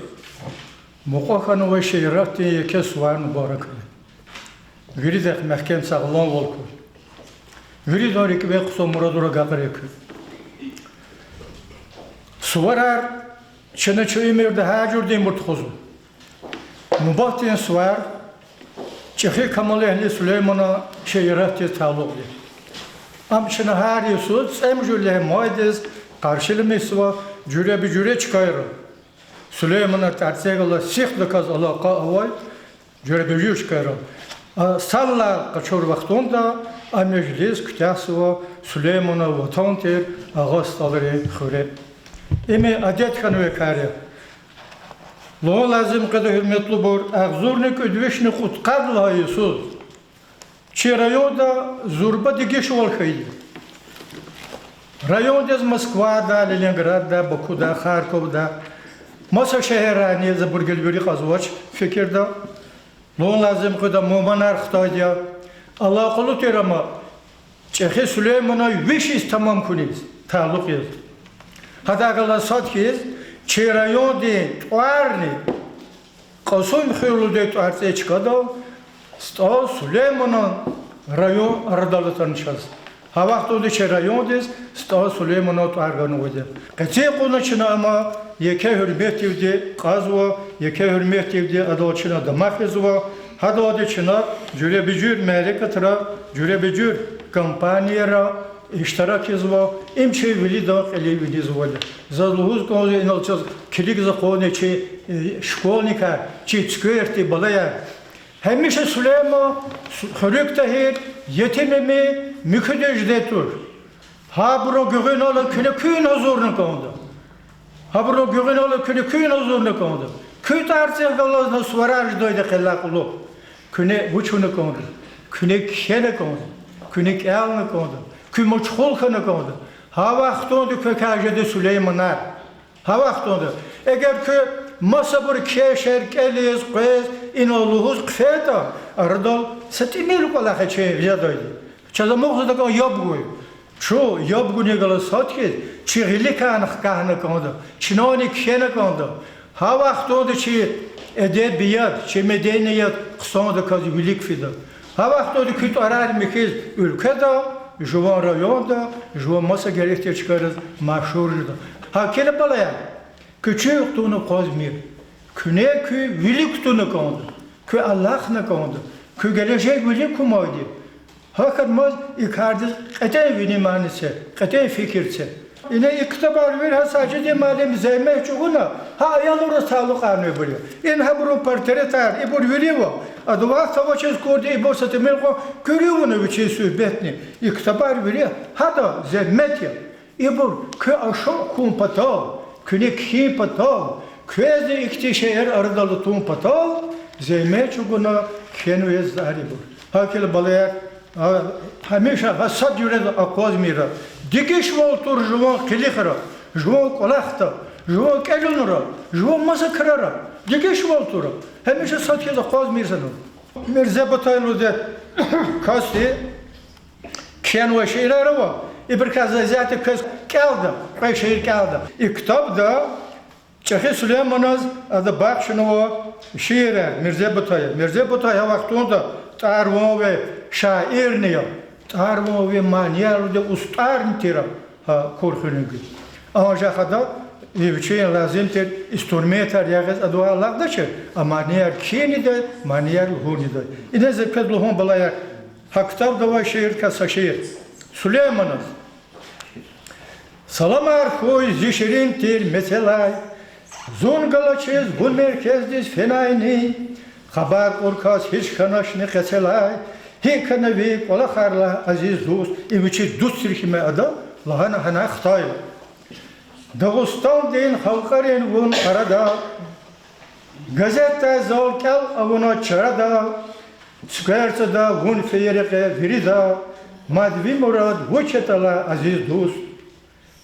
мукьва хьанвай шииратдин еке сувар мубарак я. Виридахъ мягькем сагъламвал хьуй. Виридан рикӀивай хъсан мурадар агакьариз хьуй. Суварар чна чи уьмуьрда гьар жуьрединбур тухузва. Нубатдин сувар чӀехи камалэгьли Сулейманан шииратдиз талукь я. Ам чна гьар йисуз цӀемуьжуьд лагьай майдиз къаршиламишзава жуьреба-жуьре чкайра. Сулейманан тӀварцӀихъ галаз сихдаказ алакъа авай жуьреба-жуьре чкайра. А, сад лагьай къачур вахтунда а межлис куьтягьзава Сулейманан ватан тир Агъа СтӀалрин хуьре. Им адет хьанвай кар я. Лугьун лазим къведа, гьуьрметлубур, агъзурни кӀуьд вишни кьудкъад лагьай йисуз чи районда зурба дегишвал хьайиди. Райондиз Москвада, Ленинградда, Бакуда, Харьковда, маса шегьеррайни, за абур гила вири кьазвач фикирда. Лугьун лазим къведа, мугьманар хтайди я. Алакъалу тир ама чӀехи Сулейманан виш йис тамам хьуниз талукь яз. Гьадахъ галаз сад хьиз, чи райондин тӀварни Кьасумхуьр лугьудай тӀварцӀи чкадал СтӀал Сулейманан район арадал атана чаз. Гьа вахтунда чи райондиз СтӀал Сулейманан тӀвар ганвайди я. Къенин къуна чна ама еке гьуьрметдивди кьазва, еке гьуьрметдивди адал чна дамах жезва, гьадалди чна жуьреба-жуьре мярекатра, жуьреба-жуьре кампанияра иштирак ийизва, им чи вилидан кьилив винизвайди я. Заз лугьуз кӀанзава, инал чаз килигзава къуни чи, э, школьникар, чи цуькверди балаяр. Гьамиша Сулейман, Су-, Хуьруьг Тагьир, Етим Эмин муькуьда жедай туш. Гьабурун гуьгъуьналди куьне куьн гьазурна кӀанда. Гьабурун гуьгъуьналди куьне куьн гьазурна кӀанда. Куь тӀварцӀихъ галазни суварар жедайди я къеллай кьулухъ. Куьне вуч авуна кӀанда? Куьне кхьена кӀанда. Куьне кӀелна кӀанда. Куьн машгъул хьана кӀанда. Гьа вахтунда квекай жеда Сулейманар. Гьа вахтунда. Эгер куьн масабур кхьей шейэр кӀелиз, къвез, инал лугьуз хъфейтӀа, арадал са тӀимил кӀвалах я чи виридайди. Чаз амукьзавайди я яб гун. Чун яб гунихъ галаз сад хьиз, чи гъиликарни хкахьна кӀанда, чнани кхьена кӀанда. Гьа вахтунда чи эдебият, чи меденият хъсандаказ вилик фида. Гьа вахтунда куь тӀварар михьиз уьлкведа, жуван районда, жуван маса герек тир чкайриз машгьур жеда. Гьавиляй, балаяр, куь чуьнуьх тавуна акъвазмир. Куьне куь вилик кутуна кӀанда, куьн алахъна кӀанда, куь гележег вилик кумайди. Гьахьнамаз и кардиз кьетӀен внимание це, кьетӀен фикир це. Ина и ктабар вири гьа Сажидин муаллим зегьмет чӀугуна, гьа аялриз талукьарнавайбур я. Ина гьабурун портретар, ибур вири ава, адавай вахт авачиз курди ибур са тӀимил кьван куьруь авуна вичин суьгьбетни. И ктабар вири гьадан зегьмет я. Ибур куьн ашукь хьун патал, куьне кхьин патал, квезни ихьтин шейэр арадал атун патал зегьмет чӀугуна кхьенвай затӀар ибур. Гьавиляй, балаяр, а, гьамиша гьа сад жуьреда акъвазмир. Дегишвал тур жуван къилихра, жуван кӀвалахда, жуван кӀелунра, жуван маса крара. Дегишвал тур. Гьамиша сад хьиз акъвазмир зана. Мирзе Бутай лугьудай касди кхьенвай шиирар ава, ибурукай за исятда квез кӀелда, кьве шиир кӀелда. И ктабда ЧӀехи Сулейманаз ада бахшнава шиирар, Мирзе Бутай. Мирзе Бутай гьа вахтунда тӀвар-ван авай шаирни я, тӀвар-ван авай манияр лугьудай устӀарни тир гьа Курхуьруьнгуьз. Анжах ада вичин лазим тир инструментар ягъиз адавай алакьдачир, а манияр кхьиндай, манияр лугьундай. Идан за квез лугьун, балаяр, гьа ктабда авай шииррикай са шиир. Сулейманаз. Саламар хьуй зи ширин тир мецелай, зун галачиз вун меркездиз фенайни, хабар кьур кас гьич хьаначни къецелай, гьикӀ хьана ви кӀвалахар, лагь, азиз дуст. И вичи дуст тир хьимя ада лагьана гьана хтайла. Дагъустандин халкьарин вун арада, газетдай зал кӀел авуна чарада, цуькверцада вун фейи рекье вирида, мад ви мурад вуч ятӀа, лагь, азиз дуст.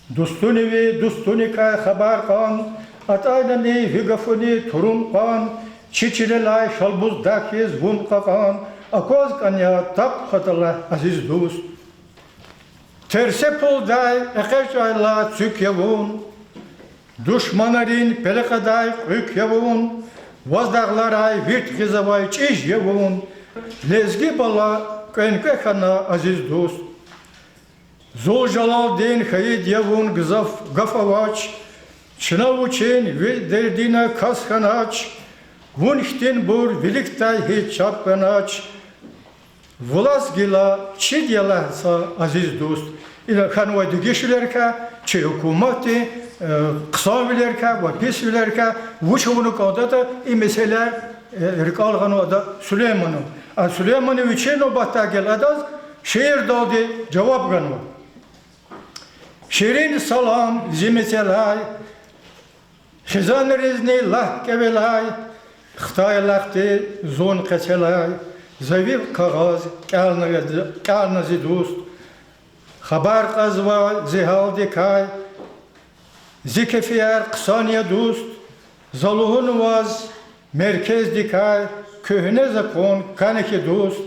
Дустуни ви дустуникай хабар кьан, атӀайнани ви гафуни турун кьван, чи чилелай шалбуз дак хьиз вун кьакьан, акваз кӀан я, таб хьатӀа, лагь, азиз дуст. Терсепулдай экъечӀайла цуьк я вун, душманрин пеле кьадай кьуьк я вун, ваз дагъларай вирт гъиз авай чӀиж я вун, лезги бала кӀвенкӀве хьана, азиз дуст. Зул-жалалдин хьайид я вун, гзаф гаф авач, чна вучин, ви дердина кас хьанач, вун хьтинбур виликдай гьич чапӀ ганач, вулаз гила чид я, лагь, са азиз дуст. Ина хьанвай дегишвилерикай, чи гьукуматдин, э, хъсанвилерикай ва писвилерикай вуч авуна кӀандатӀа, и месэлаяр, э, рикӀел гъанва ада Сулеймана. А Сулеймана вичин нубатда гила адаз шиирдалди жаваб ганва. Ширин салам зи мецелай, хизанризни лагь кӀевелай, хтай алахъди зун къецелай, за ви кагъаз кӀелна, кӀелна, зи дуст. Хабар кьазва зи гьалдикай, зи кефияр хъсан я, дуст. За лугьун ваз меркездикай, куьгьне закон кӀан хьи, дуст.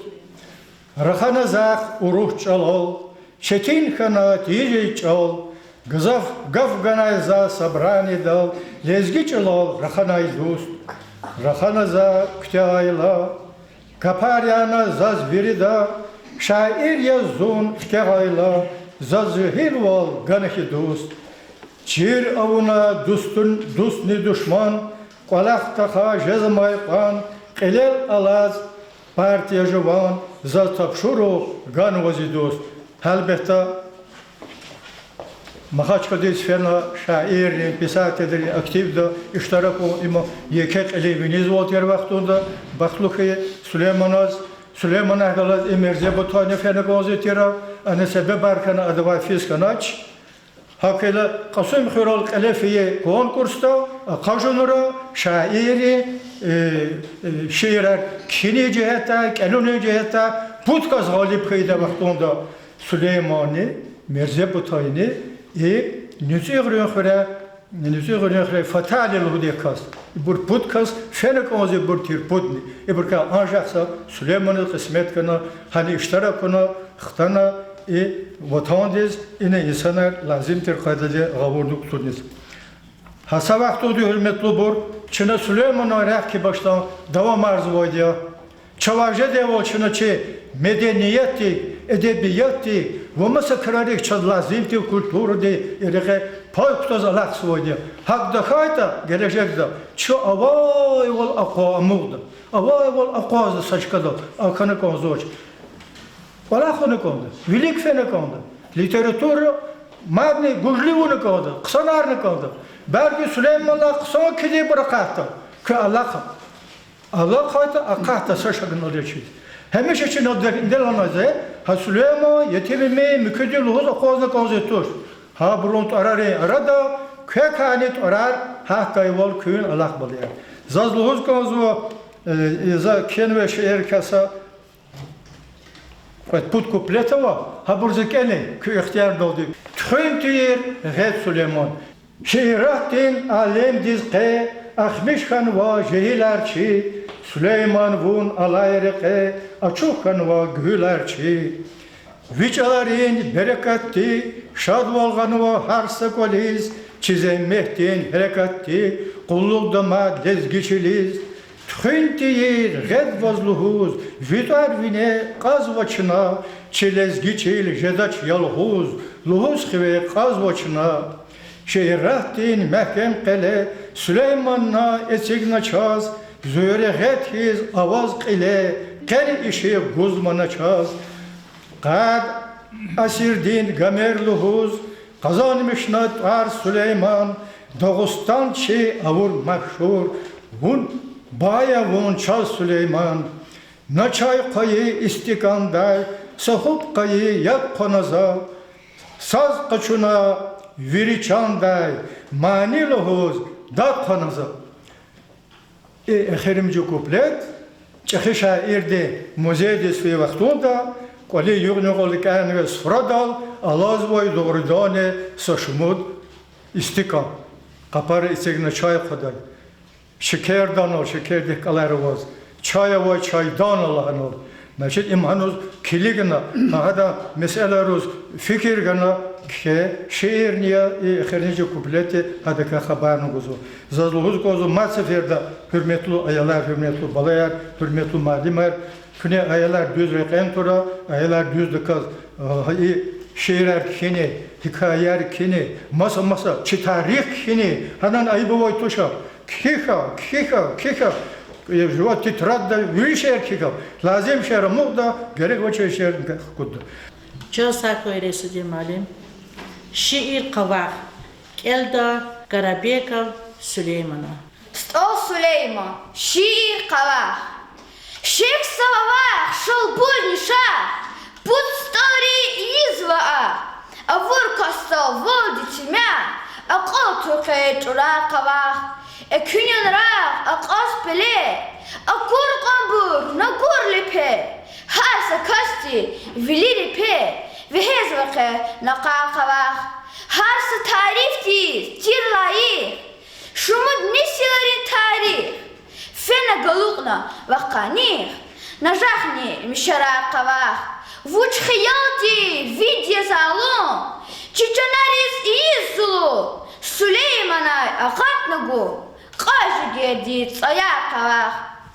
Рахана захъ урус чӀалал, четин хьана тийижиз чӀал, гзаф гаф ганай за собраниедал, лезги чӀалал раханай, дуст. Рахана за куьтягьайла, капар яна заз вирида, шаир яз зун хкягъайла, заз жегьилвал гана хьи, дуст. Чир авуна дустун-, дустни душман, кӀвалах тахай жезамай кьван, кьилел алаз партия жуван, заз тапшуругъ ганва, зи дуст. Гьелбетда, Махачкъаладиз фена шаиррин, писателрин активда иштирак авун, им еке кьилин винизвал тир вахтунда, бахтлу хьи, Сулейманаз, Сулейманахъ галаз и Мирзе Бутуни фена кӀанзавай тир, ана себебар хьана адавай физ хьанач. ГьакӀ хьайила Кьасумхуьрел кьиле фейи конкурсда акъажунра шаирри, э, э, шиирар кхьинин жигьетдай, кӀелунин жигьетдай пуд кас гъалиб хьайиди вахтунда Сулейманни, Мирзе Бутуни, и НуцӀуьгърин хуьре, НуцӀуьгърин хуьре Фатали лугьудай кас. Ибур пуд кас фена кӀанзавайбур тир пудни. Ибурукай анжах са Сулейманаз кьисмет хьана, гьана иштирак авуна, хтана и ватандиз, ина инсанар лазим тир къайдада гъавурда кутуниз. Гьа са вахтунда, гьуьрметлубур, чна Сулейманан рехъ кибашдан давамарзавайди я. Чавай жедайвал чна чи медениятдик, эдебиятдик ва маса крарик чаз лазим тир культурадин рекье пай кутаз алахъзавайди я. ГьакӀ тахьайтӀа, гележегда чун авайвал акъваз, амукьда, авайвал акъвазда са чкадал, а хьана кӀанзавач. КӀвалах авуна кӀанда, вилик фена кӀанда, литература мадни гужлу авуна кӀанда, хъсанарна кӀанда. Белки Сулейманан хъсан килигайбур акъатда, куь алахъайтӀа, акъатда са шакни алачиз. Гьамиша чна деринде лагьана за, гьа Сулейман, Етим Эмин, муькуьди лугьуз акъвазна кӀанзавай туш. Гьабурун тӀварарин арада квекайни тӀварар гьахьдайвал куьн алахъбалаяр. Заз лугьуз кӀанзава, э, за кхьенвай шииррикай са кьвед-пуд куплет ава, гьабур за кӀелин, куь ихтияр налди. Къуьн тийир гъед Сулейман. Шииратдин алемдиз къе ахмиш хьанва жегьилар чи, Сулейман, вун алай рекье ачух хьанва гуьгьуьлар чи. Ви чӀаларин берекатди шадвал гъанва гьар са кӀвализ, чи зегьметдин гьерекатди къуллугъда мад лезги чилиз. Туьхуьн тийир гъед ваз лугьуз, ви тӀвар вине кьазва чна, чи лезги чил жедач ялгъуз, лугьуз хиве кьазва чна. Шииратдин мягькем къеле Сулейманна эцигна чаз, Зуьре гъед хьиз аваз кьиле, къени ишигъ гузмана чаз. Къад асирдин Гомер лугьуз къазанмишна тӀвар Сулейман, Дагъустан чи авур машгьур, вун, бая вун чаз, Сулейман. На чай хъвайи истикандай, са хупӀ къайи яд хъвана за, саз къачуна вири чандай, мани лугьуз дад хъвана за. И эхиримжи куплет чӀехи шаирди музейдиз фейи вахтунда кӀвалин югъ-нугъал кӀевнавай суфрадал алазвай дугъриданни са шумуд истикан, къапара эцигна чай хъвадай. Шекерданал, шекердихъ кӀалар аваз, чай авай чайдан лагьанал. Значит, им гьаниз килигна, гьа гьадан месэлайриз фикир гана кхьей шиирни я, и эхиримжи куплети гьадакай хабарни гузва. Заз лугьуз кӀанзава мад сеферда, гьуьрметлу аялар, гьуьрметлу балаяр, гьуьрметлу муаллимар, куьне аялар дуьз рекье тура, аялар дуьздаказ, а, и шиирар кхьини, гьикаяр кхьини, маса-маса чи тарих кхьини, гьанани айиб авай туш. Кхьихь, кхьихь, кхьихь. Жува тетрадда вири шиир кхьихь. Лазим шиир амукьда, герек авачир шиир хкудда. Чаз сагъ хьуй, Рейсудин муаллим. Шиир Къавагъ. КӀелда Карабеков Сулеймана. СтӀал Сулейман. Шиир Къавагъ. Шехьзава вах, шалбурни шагь, пуд стӀалри ийизва агь, авур касдал валди тимягь, акьалтур къе чӀурар къавагъ. Экуьнин рагъ акьаз пеле, акур кьванбур, накур лепе, гьар са касди вилери пе, вегьезва къе накъар къавагъ. Гьар са тарифдиз тир лайих шумуд несилрин тарих, фена галукьна вахъ къаних, нажахни мишарар къавагъ. Вуч хиялди вид я залум, чи чанариз ийиз зулум, Сулейманай агатна гум, кьаз жигердиз цӀаяр къавагъ.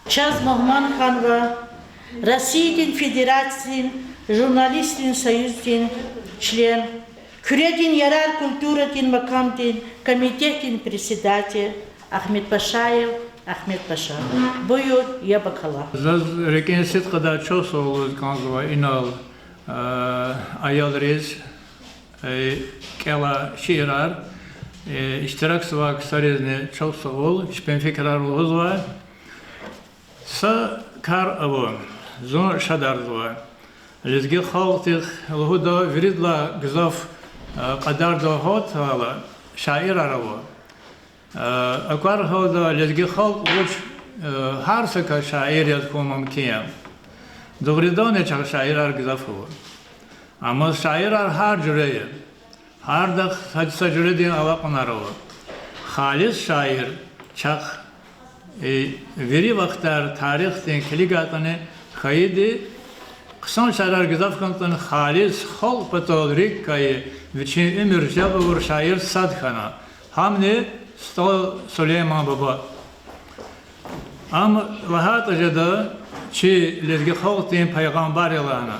Чаз мугьман хьанва Россиядин Федерациядин журналистдин союздин член, Куьредин ярар культурадин макандин комитетдин председатель Агьмедпашаев Агьмедпаша. Буюр, яб акала. Заз рикӀин сидкьидай чухсагъул лугьуз кӀанзава инал, э, аялриз, э, кӀелай шиирар, э, иштиракзавай ксаризни чухсагъул, чпин фикирар лугьузва. Са кар ава, зун шадарзава. Лезги халкьдихъ лугьуда виридалай гзаф, э, кьадарда гьалтайла шаирар ава. Э, аквар гьалда лезги халкь вуч, э, гьар са кас шаир яз хьун мумкин я. Дугъриданни чахъ шаирар гзаф ава. Амма шаирар гьар жуьре я. Гьардахъ са, са жуьредин алакьунар ава. Халис шаир чахъ, э, вири вахтар тарихдин килигайтӀани хьайиди, хъсан шаирар гзаф хьайитӀани халис халкь патал рикӀ кайи, вичин уьмуьр жагъур шаир сад хьана. Гьамни СтӀал Сулейман буба. Ам лагьайтӀа жеда чи лезги халкьдин пайгъамбар я лагьана.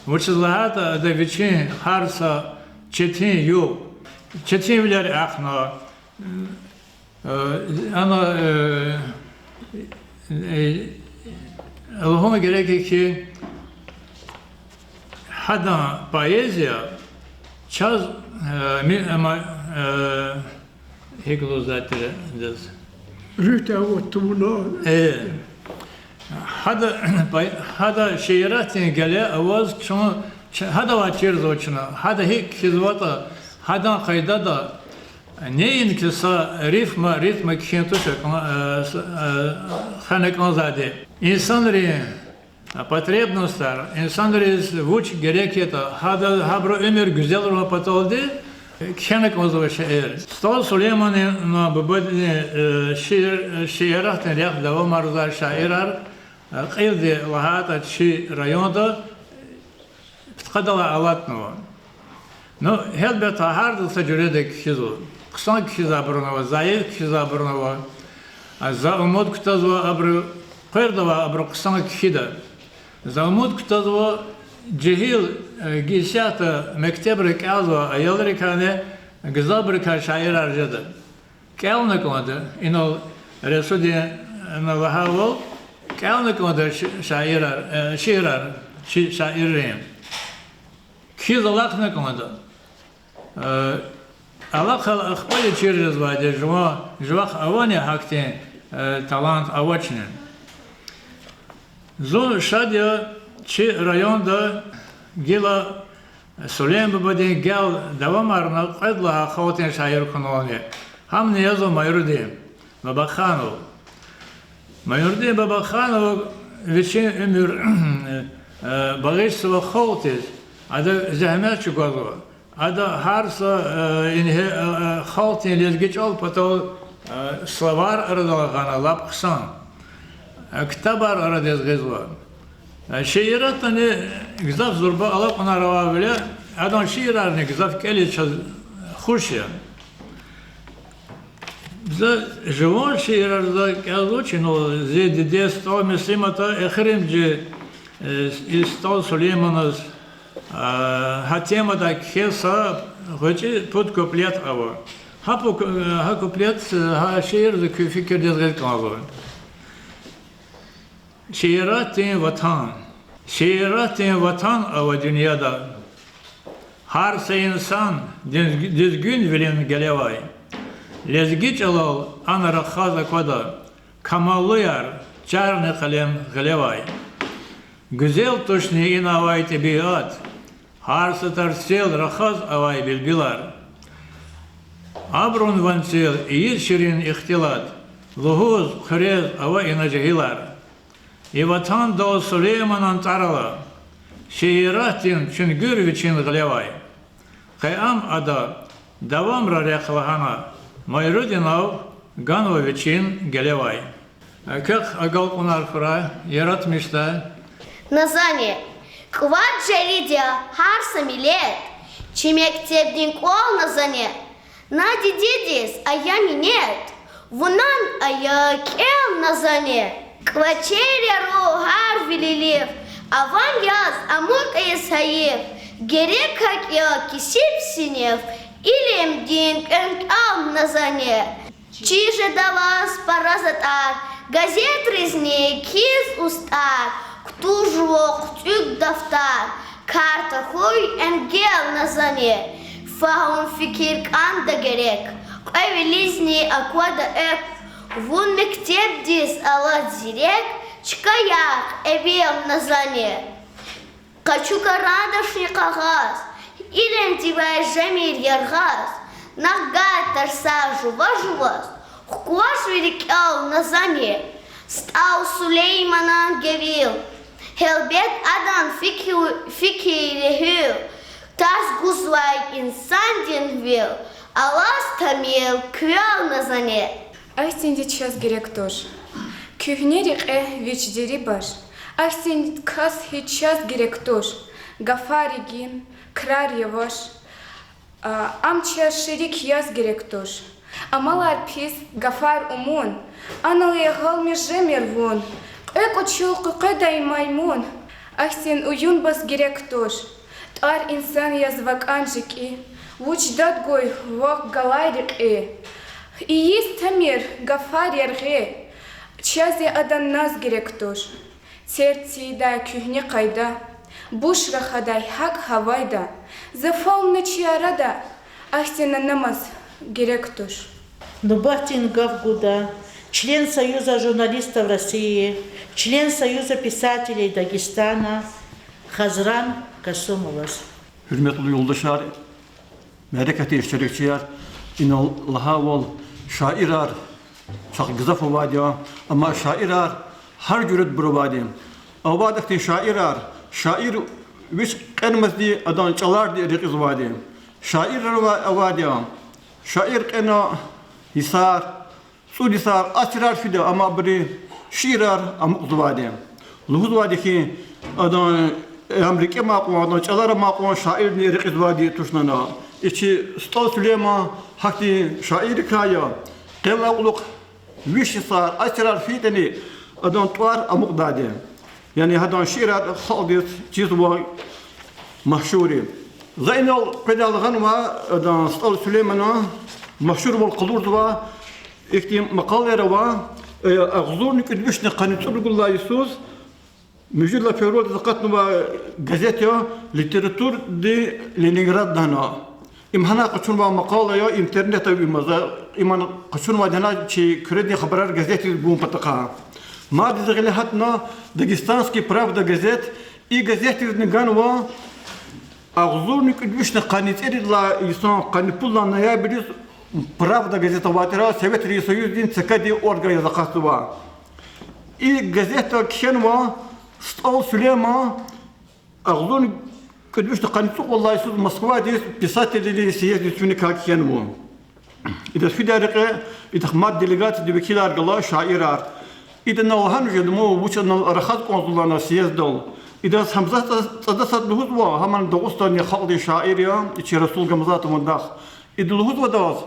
Вучиз лагьайтӀа ада вичин гьар са четин югъ, четинвилер ахъна, э, ана, э, э, лугьун герек я хьи, гьадан поэзия чаз, э, ми-, ма-, э, гьикӀ лугьузватӀа адаз, руьгьдай авур тавуна. Э, гьада, гьадан шииратдин геле аваз чун, ч-, гьадавай чирзава чна, гьада гьикӀ кхьизватӀа, гьадан къайдада неинки са рифма, ритма кхьин туш, э, с-, э, хьана кӀанзавайди. Инсанрин Потребностар, инсанриз вуч герек ятӀа, гьада гьабурун уьмуьр гуьзелрун паталди кхьена кӀанзава шиир. СтӀал Сулейманан бубадин, э, шиир, шииратдин рехъ давамарзавай шаирар, э, кьилди лагьайтӀа, чи районда пудкъадалай алатнава. Ну, гьелбетда, гьардаз са жуьреда кхьизва. Хъсан кхьизвайбурни ава, зайиф кхьизвайбурни ава. А, за умуд кутазва абуру къвердавай абуру хъсан кхьида. За умуд кутазва жегьил, э, исятда мектебра кӀелзавай аялрикайни гзафбурукай шиирар жеда. КӀелна кӀанда, инал Расудина лагьайвал, кӀелна кӀанда ши-, шиирар, э, шиирар, ши-, шииррин. Кхьиз алахъна кӀанда. Э, алахъайла ахпа чир жезвайди я, жува-, жувахъ авани гьахьтин, э, талант авачни. Зун шад я, чи районда гила Сулейман бубадин гел давамарна кьвед лагьай халкьдин шаир хьунални. Гьамни язва Майрудин Бабаханов. Майрудин Бабаханов вичин уьмуьр, э, багъишзава халкьдиз, ада зегьмет чӀугвазва. Ада гьар са, э, ингье-, э, э, халкьдин лезги чӀал патал, э, словарь арадал гъана лап хъсан. Э, ктабар арадиз гъизва. Э, шииратдани гзаф зурба алакьунар авайвиляй, адан шиирарни гзаф кӀелиз чаз хуш я. За жуван шиирар за кӀелзавач, ну, зи диде СтӀал Муслимата эхиримжи, э, и СтӀал Сулейманаз, а, гьа темадай кхьей са гъвечӀи пуд куплет ава. Гьа пу-, гьа куплет, гьа шиир за куь фикирдиз гъиз кӀанзава. Шииратдин ватан. Шииратдин ватан ава дуьньяда. Гьар са инсан дуьз-, дуьзгуьнвилин гелевай. Лезги чӀалал ана рахаз аквада, камаллуяр, чарни къелем гъилевай. Гуьзел тушни ина авай тӀебиат, гьар са тарцел рахаз авай билбилар. Абурун ванцел ийиз ширин ихтилат, лугьуз, хъуьрез ава ина жегьилар. И ватандал Сулейманан тӀвар ала, шииратдин чуьнгуьр вичин гъилевай. Къе ам ада давамра рехъ лагьана, Майрудинав ганва вичин гелевай. Квехъ агалкьунар хьурай, яратмишдай. Назани, кӀватӀ жерид я гьар са миллет, чи мектебдин кӀвал, Назани. На дидедиз ая минет, вуна ая кӀел, Назани. КӀвачер я ругьар вилелив, аван яз амукьиз гьайиф, герек гьакӀ я кесиб синиф, илимдин кӀвенкӀвал, Назани. Чи жеда ваз пара затӀар, газетризни кхьиз устӀар, кутуз жуван хъуьцӀуьк дафтар, кар тахьуй энгел, Назани. Фагьум-фикир кӀанда герек, кьве вилизни аквада экв, вун мектебдиз алад зирек, чка яхъ эвел, Назани. Къачу карандашни къагъаз, илимдивай жемир яргъаз, нагъв гайи тарсар жува-жуваз, хкваш ви рикӀел, Назани. СтӀал Сулейманан гевил, гьелбет, адан фикир, фикир я гьуьл, тарс гузвай инсандин вил, алаз тамил квел, Назани. Ахьтинди чаз герек туш куьгьне рекье вич дерибаш, ахьтин кас гьич чаз герек туш, гафар регьим, крар яваш, а, ам чаз шерик яз герек туш. Амалар пис, гафар умун, анал ягъалмиш жемир вун, кьве кӀучул къекъведай маймун, ахьтин уюнбаз герек туш. ТӀвар инсан яз вакӀан жикӀи, вуч дад гуй вахъ галай рекьи. Ийиз тамир, гафар яргъи, чаз я адан наз герек туш. Цер тийидай куьгьне къайда, буш рахадай гьакӀ гьавайда, за фална чи арада, ахьтин анамаз герек туш. Нубатдин гаф гуда член Союза журналистов России, член Союза писателей Дагестана Хазран Касумоваз. Гьуьрметлу юлдашар, мярекатдин иштиракчияр, инал лагьайвал, шаирар чахъ гзаф авайди я, амма шаирар гьар жуьредбур авайди я. авайди хьтин шаирар, шаир вич кьенмазди адан чӀаларди рекьизвайди. Шаирар ава-, авайди я. Шаир кьена йисар, цӀуд йисар, асирар фида, амма абурун шиирар амукьзавайди. Лугьузвайди хьи, адан, ам рикӀе амай кьван, адан чӀалара амай кьван шаирни рекьизвайди тушнана. И чи СтӀал Сулейман гьахьтин шаиррикай я, къенлай кьулухъ виш йисар, асирар фейитӀани, адан тӀвар амукьдайди. Яни гьадан шиирар халкьдиз чизва машгьур я. За инал къведайла гъанва, адан, СтӀал Сулейманан машгьурвал къалурзавай ихьтин макъалаяр ава, э, агъзурни кӀуьд вишни къанни цӀуругуд лагьай йисуз муьжуьд лагьай февралдиз акъатнавай газет я «Литературный Ленинград» лагьана. Им гьанай къачунвай макъала я, интернетда ава им, за иман къачунвайди гьана чи Куьредин хабарар газетдиз гун патахъай. Мадни за гъиле гьатна, «Дагестанская правда» газет, и газетдизни ганва, агъзурни кӀуьд вишни къанни цӀерид лагьай йисан къанни пуд лагьай ноябрдиз «Правда» газет авай тир, Советрин Союздин ЦК-дин орган яз акъатзава. И газетда кхьенва СтӀал Сулейман агъзурни кӀуьд вишни къанни цӀукьуд лагьай йисуз Москвадиз писателрин съезддиз финикай кхьенва. Идаз фидай рекье идахъ мад делегациядин векилар гала, шаирар. Ида ана лагьана жеда ман, вуч ана рахаз кӀанзавани съездал. Идаз Гьамзат цӀа-, цӀадасад лугьузва, гьамни Дагъустандин халкьдин шаир я, и чи Расул Гамзатован дах. Ида лугьузва адаз: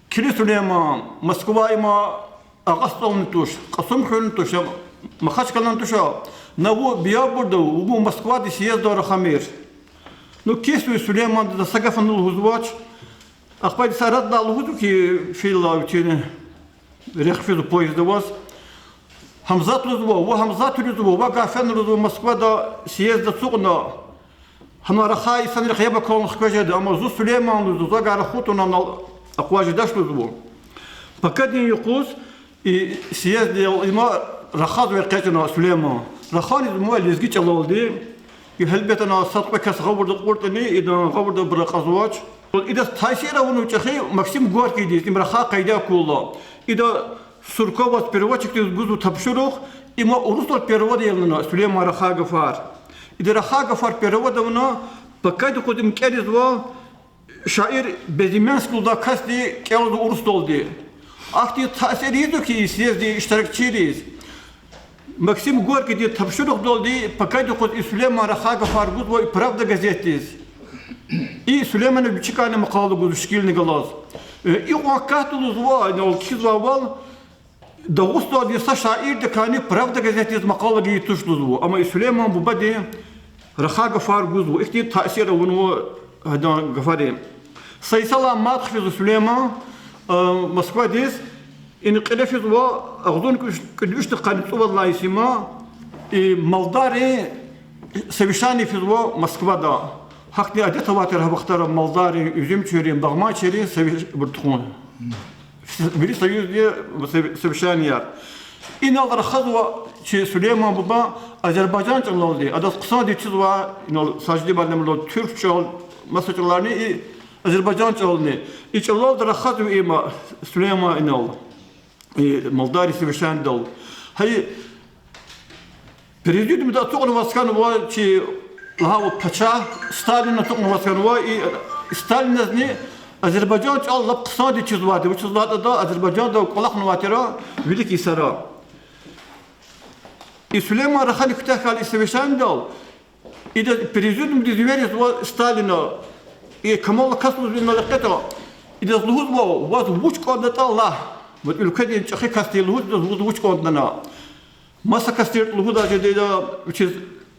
килиг, Сулейман, Москва има Агъа СтӀални туш, Кьасумхуьрни туш, Махачкъалани туш, на вун Биябурда ава, вун Москвадиз съездал рахамир. Ну, кисви Сулеймандиз са гафни лугьузвач. Ахпа ида са арадилай лугьузва хьи, фейила вичин рехъ физва поезд аваз. Гьамзат лугьузва, вун, Гьамзат лугьузва, вун гаф фена лугьузва, Москвада съезд ацукьна. Гьана рахай инсанрихъ яб акалун хкведа жеда, амма зун, Сулейман лугьузва, зун гьа рахун тавуна, анал акъваз жедач лугьузва. Пакадин юкъуз и съезддал има рахазвай экъечӀна Сулейман. Раханиз ма лезги чӀалалди. И гьелбетда, ана сад-кьве кас гъавурда кьуртӀани, идан гъавурда абур акьазвач. Идаз таъсир авунва чӀехи Максим Горькийдиз, им рахай къайда акурла. Ида Сурковаз, переводчикдиз гузва тапшуругъ, има урусдал перевод аяна Сулейман рахай гафар. Ида рахай гафар перевод авуна, пакадин юкъуз им кӀелзава, шаир Безыменский лугьудай касди кӀелзава урусдалди. Ахьтин таъсир ийизва хьи и съезддин иштиракчийриз. Максим Горькийдин тапшуругъдалди пакадин юкъуз и Сулейман рахай гафар гузва и «Правда» газетдиз. И Сулейманан вичикайни макъала гузва шикилни галаз. Э, икьван катда лугьузва, инал кхьизвайвал, Дагъустандин са шаирдикайни «Правда» газетдиз макъала гайи туш лугьузва. Амма и Сулейман бубадин рахай гафар гузва. Ихьтин таъсир авунва гьадан гафарин. Са йисалай мад хъфизва Сулейман, э, Москвадиз, ина кьиле физва агъзурни кӀуьд вишни къанни цӀувад лагьай йис има, и Малдарин совещание физва Москвада. Гьахьтин адет авай тир гьа вахтара малдаррин, уьзуьмчийрин, багъманчийрин сове-, бур тухун. Вири союздин сове-, совещанияр. Инал рахазва чи Сулейман буба азербайжан чӀалалди, адаз хъсандиз чизва инал Сажидин муаллимдал туьрк чӀал, маса чӀаларни, и азербайжан чӀалални. И чӀалалди рахазва има Сулейман инал, и Малдаррин совещанидал. Гьа и президиумда ацукьнаваз хьанва чи лагьай пачагь, Сталин ацукьнаваз хьанва, и Сталиназни азербайжан чӀал лап хъсандиз чизвайди, вучиз лагьайтӀа ада Азербайжанда кӀвалахнавай тир вилик йисара. И Сулейман рахани куьтягь хьайила и совещанидал, ида президиумдиз веризва Сталина, и Камал кас лугьузва инал экъечӀна, идаз лугьузва: ваз вуч кӀандатӀа лагь, ваз уьлкведин чӀехи кас тир лугьуз, идаз лугьузва вуч кӀандатӀани. Маса кас тир лугьудай жеда, ида вичиз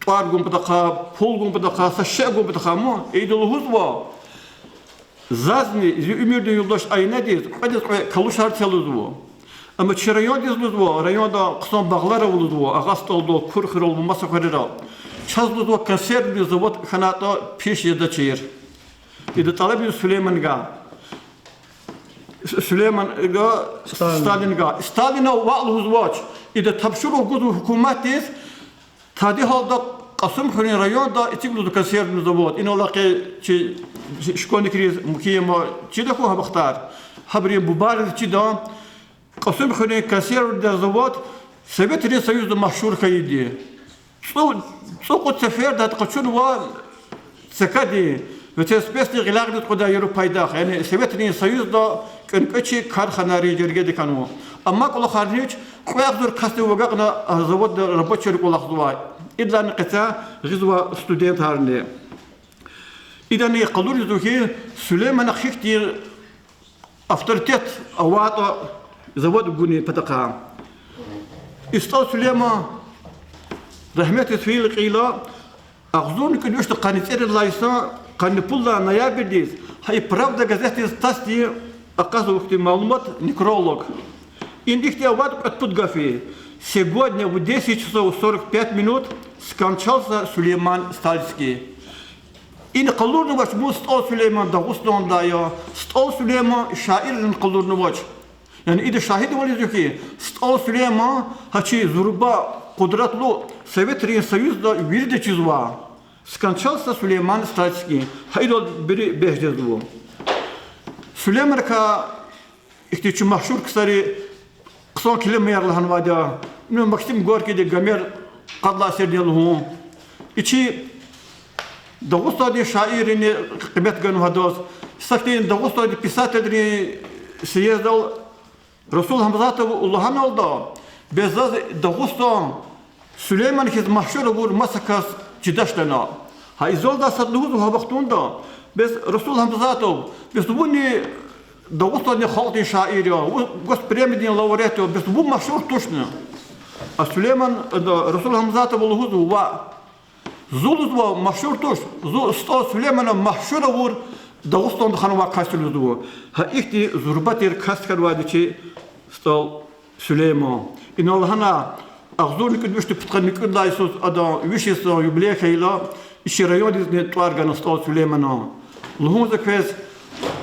тӀвар гун патахъай, пул гун патахъай, са шей гун патахъай, амма ида лугьузва: зазни зи уьмуьрдин юлдаш Айнадиз кьведаз кьве калушар це лугьузва. Амма чи райондиз лугьузва, районда хъсан багълар ава лугьузва, Агъа СтӀалдал, Курхуьрел ва маса хуьрера. Чаз лугьузва консервный завод хьанайтӀа пис жедачир. Ида тӀалабзава Сулеймангай. Сулейман, Сталин. Сталингай. Сталина ваъ лугьузвач. Ида тапшуругъ гузва гьукуматдиз, тади гьалда Кьасумхуьруьн районда эциг лугьузва консервный завод. Иналай къе чи школьникриз мумкин я ма чида хьуй гьа вахтар. Гьабурун бубайриз чида Кьасумхуьруьн консервный завод Советрин Союзда машгьур хьайиди. ЦӀу-, цӀукьуд сеферда къачунва цекадин, вичиз спецдин гъиляй гъиниз къведай яру пайдах, яни Советрин Союзда кӀвенкӀвечи карханайрин жергеди хьанва. Амма кӀвалахарнич кьве агъзур касдив агакьна, а, заводда рабочийри кӀвалахзавай. Идалайни къецяй гъизва студентарни. Идани къалуриз хьи, Сулейманахъ гьихьтин авторитет аватӀа завод гунин патахъай. И СтӀал Сулейман, рагьметдиз фейила кьейила, агъзурни кӀуьд вишни къанни цӀерид лагьай йисан къанни пуд лагьай ноябрдиз гьа и Правда газетдиз тасдин акъатзавай хьтин малумат, некролог. Им ихьтин авайди кьвед-пуд гаф я: Сегодня в десять часов сорок пять минут скончался Сулейман Стальский. Ина къалурнавач мун СтӀал Сулейман Дагъустандай я, СтӀал Сулейман шаиррин къалурнавач. Яни ида шагьидвал ийизва хьи, СтӀал Сулейман гьа чи зурба къудратлу Советрин Союзда вирида чизва. Скончался Сулейман Стальский. Гьа идал вири бес жезва. Сулейманакай ихьтин чи машгьур ксари хъсан келимаяр лагьанвайди я. Ну, Максим Горькийди Гомер къад лагьай эсердин лугьун. И чи Дагъустандин шаиррини къимет ганва гьадаз. Са хьтин Дагъустандин писателрин съездал Расул Гьамзатов лагьаналда, бес заз Дагъустан Сулейман хьиз машгьур авур маса кас чидач лагьана. Гьа и залдай сад лугьузва гьа вахтунда, бес Расул Гьамзатов, бес вуни Дагъустандин халкьдин шаир я, вун госпремиядин лауреат я, бес вун машгьур тушни? А Сулейман, э, Расул Гьамзатова лугьузва: ваъ, зун, лугьузва, машгьур туш, зун СтӀал Сулейманан машгьур авур Дагъустанда хьанвай кас я, лугьузва. Гьа ихьтин зурба тир кас хьанвайди чи СтӀал Сулейман. Инал лагьана, агъзурни кӀуьд вишни пудкъанни кӀуьд лагьай йисуз адан виш йисан юбилей хьайила, чи райондизни тӀвар гана СтӀал Сулейманан. Лугьун за квез,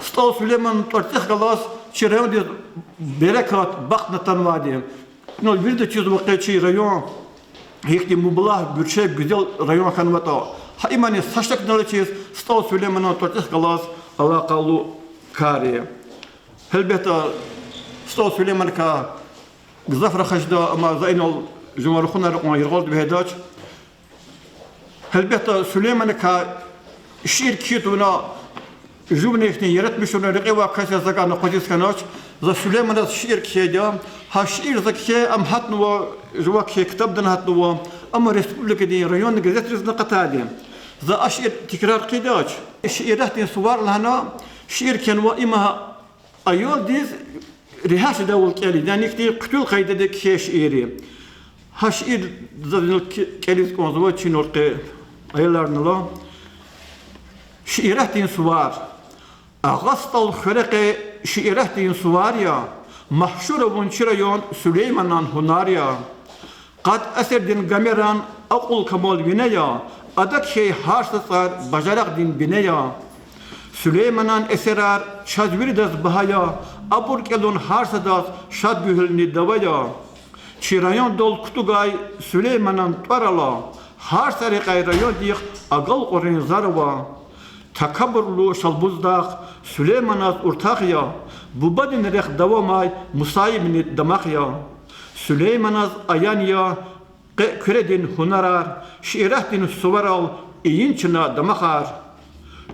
СтӀал Сулейманан тӀварцӀихъ галаз чи райондиз берекат, бахтни атанвайди. Инал вирида чизва къе чи район гьихьтин мублагь, гуьрчег, гуьзел район хьанватӀа. Гьа имани са шакни алачиз СтӀал Сулейманан тӀварцӀихъ галаз алакъалу кар я. Гьелбетда, СтӀал Сулейманакай гзаф рахаз жеда, амма за инал жуван рахунар кьван яргъалди вегьедач. Гьелбетда, Сулейманакай шиир кхьин тавуна жувни ихьтин яратмишунрин рекье авай кас яз закай акъвазиз хьанач. За Сулейманаз шиир кхьейди я. Гьа шиир за кхьей, ам гьатнава, жувак кхьей ктабдани гьатнава, амма республикадин райондин газетризни акъатайди. За а шиир тикрар хъийидач. Шииратдин сувар лагьана шиир кхьенва, им аялдиз регьят жедайвал кӀелиз, яни ихьтин хъуьтуьл къайдада кхьей шиир я. Гьа шиир за кӀелиз кӀанзава чи нуькӀве аяларнала. Шииратдин сувар. Агъа СтӀал хуьре къе шииратдин сувар я, машгьур авун чи район Сулейманан гьунар я. Къад асирдин Гомеран акьул-камал вине я, ада кхьей гьар са цӀар бажарагъдин бине я. Сулейманан эсерар чаз виридаз багьа я, абур кӀелун гьар садаз шад гуьгьуьлни дава я. Чи райондал кутугай Сулейманан тӀвар ала, гьар са рекьяй райондихъ агалкьунрин зар ава. Такабурлу Шалбуздагъ Сулейманаз уртагъ я, бубадин рехъ давамай Мусаибни дамах я. Сулейманаз аян я къе Куьредин гьунарар, шииратдин суварал ийин чна дамахар.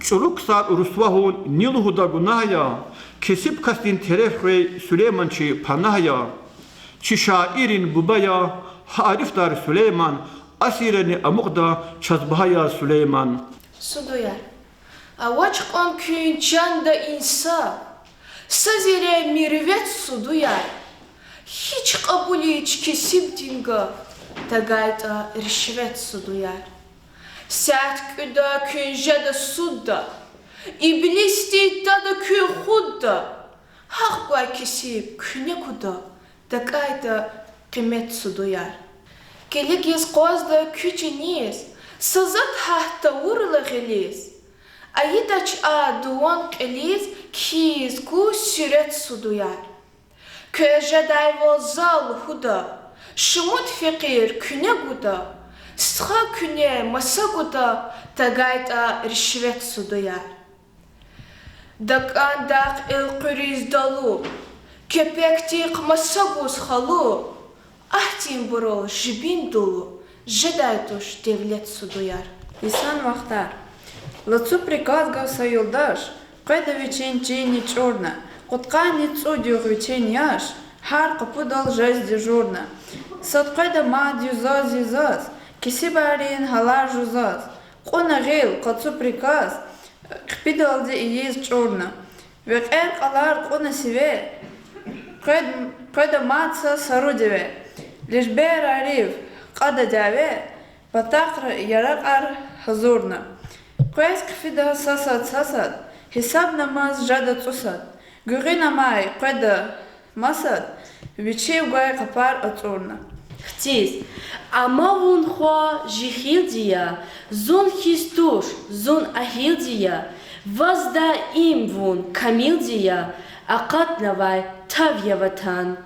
ЧӀуру ксар русва хьун ни лугьуда гунагь я, кесиб касдин тереф хвей Сулейман чи панагь я. Чи шаиррин буба я гьа арифдар Сулейман, асиррани амукьда чаз багьа яз Сулейман. Судуяр. Авач кьван куьн чанда инсаф, са зире мирвет, судуяр. Гьич кьабулич кесибдин гаф, тагайтӀа ришвет, судуяр. Сят кӀуьда куьн жеда судда, иблисди тада куьн худда. Гьахъ гвай кесиб куьне гуда, такайтӀа къимет, судуяр. Килигиз къвазда куь чиниз, са затӀ гьат тавурла гъилиз, ийидач а дуван кьилиз, кхьиз куь суьрет, судуяр. Квез жедайвал за лугьуда, шумуд фекьир куьне гуда, стха куьне маса гуда, тагайтӀа ришвет, судуяр. ДакӀандахъ элкъуьриз далу, кепекдихъ маса гуз халу, ахьтинбурал жибин дулу, Жедай туш девлет судуяр. Йисан вахтар. Лацу приказ гвай са юлдаш къведа вичин чинни чӀурна, кьудкъанни цӀуд югъ вичин яш гьар къапудал жез дежурна. Сад къведа мад юзаз-юзаз, кесибрин гьалар жузаз. Кьуна гъил къацу приказ, хъипидалди ийиз чӀурна. Векьер-кьалар кьуна сиве, къвед-, къведа мад са сару деве. Лежберарив кьада дяве, патахъ яракьар гьазурна. Къвез хъфида са сад, са сад, гьисабнамаз жеда цӀусад. Гуьгъуьнамай къведа масад, вичив гвай къапар ацӀурна. Хциз. Амма вун хва жегьилди я, зун хьиз туш, зун агьилди я, ваз даим вун камилди я, акъатнавай тав я, Ватан.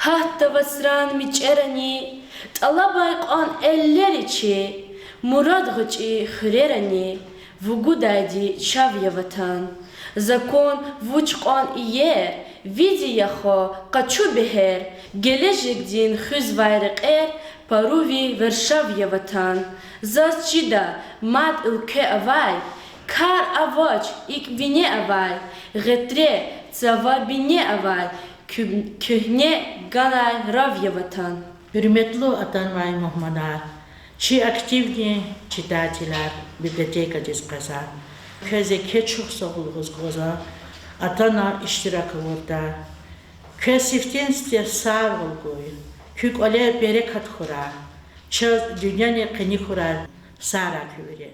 Гьатда вацран мичӀерани, тӀалабай кьван эллери чи, мурад гъвечӀи хуьрерани, вугудайди чав я, Ватан. Закон вуч кьван иер, види я хва къачу бегьер, гележегдин хуьзвай рекьер, пару ви вершав я, Ватан. Заз чида, мад уьлкве авай, кар авач икӀ вине авай, гъетре, цава бине авай, куь-, куьгьне ганай рав я, Ватан. Гьуьрметлу атанвай мугьманар, чи активный читателар, библиотекадиз къвезвай. Квез еке чухсагъул лугьуз кӀанзава, атана иштирак авуртӀа. Квез сифтени-сифте сагъвал гуй, куь кӀвале берекат хьурай, чаз дуьньяни къени хьурай, сагърай куь вири.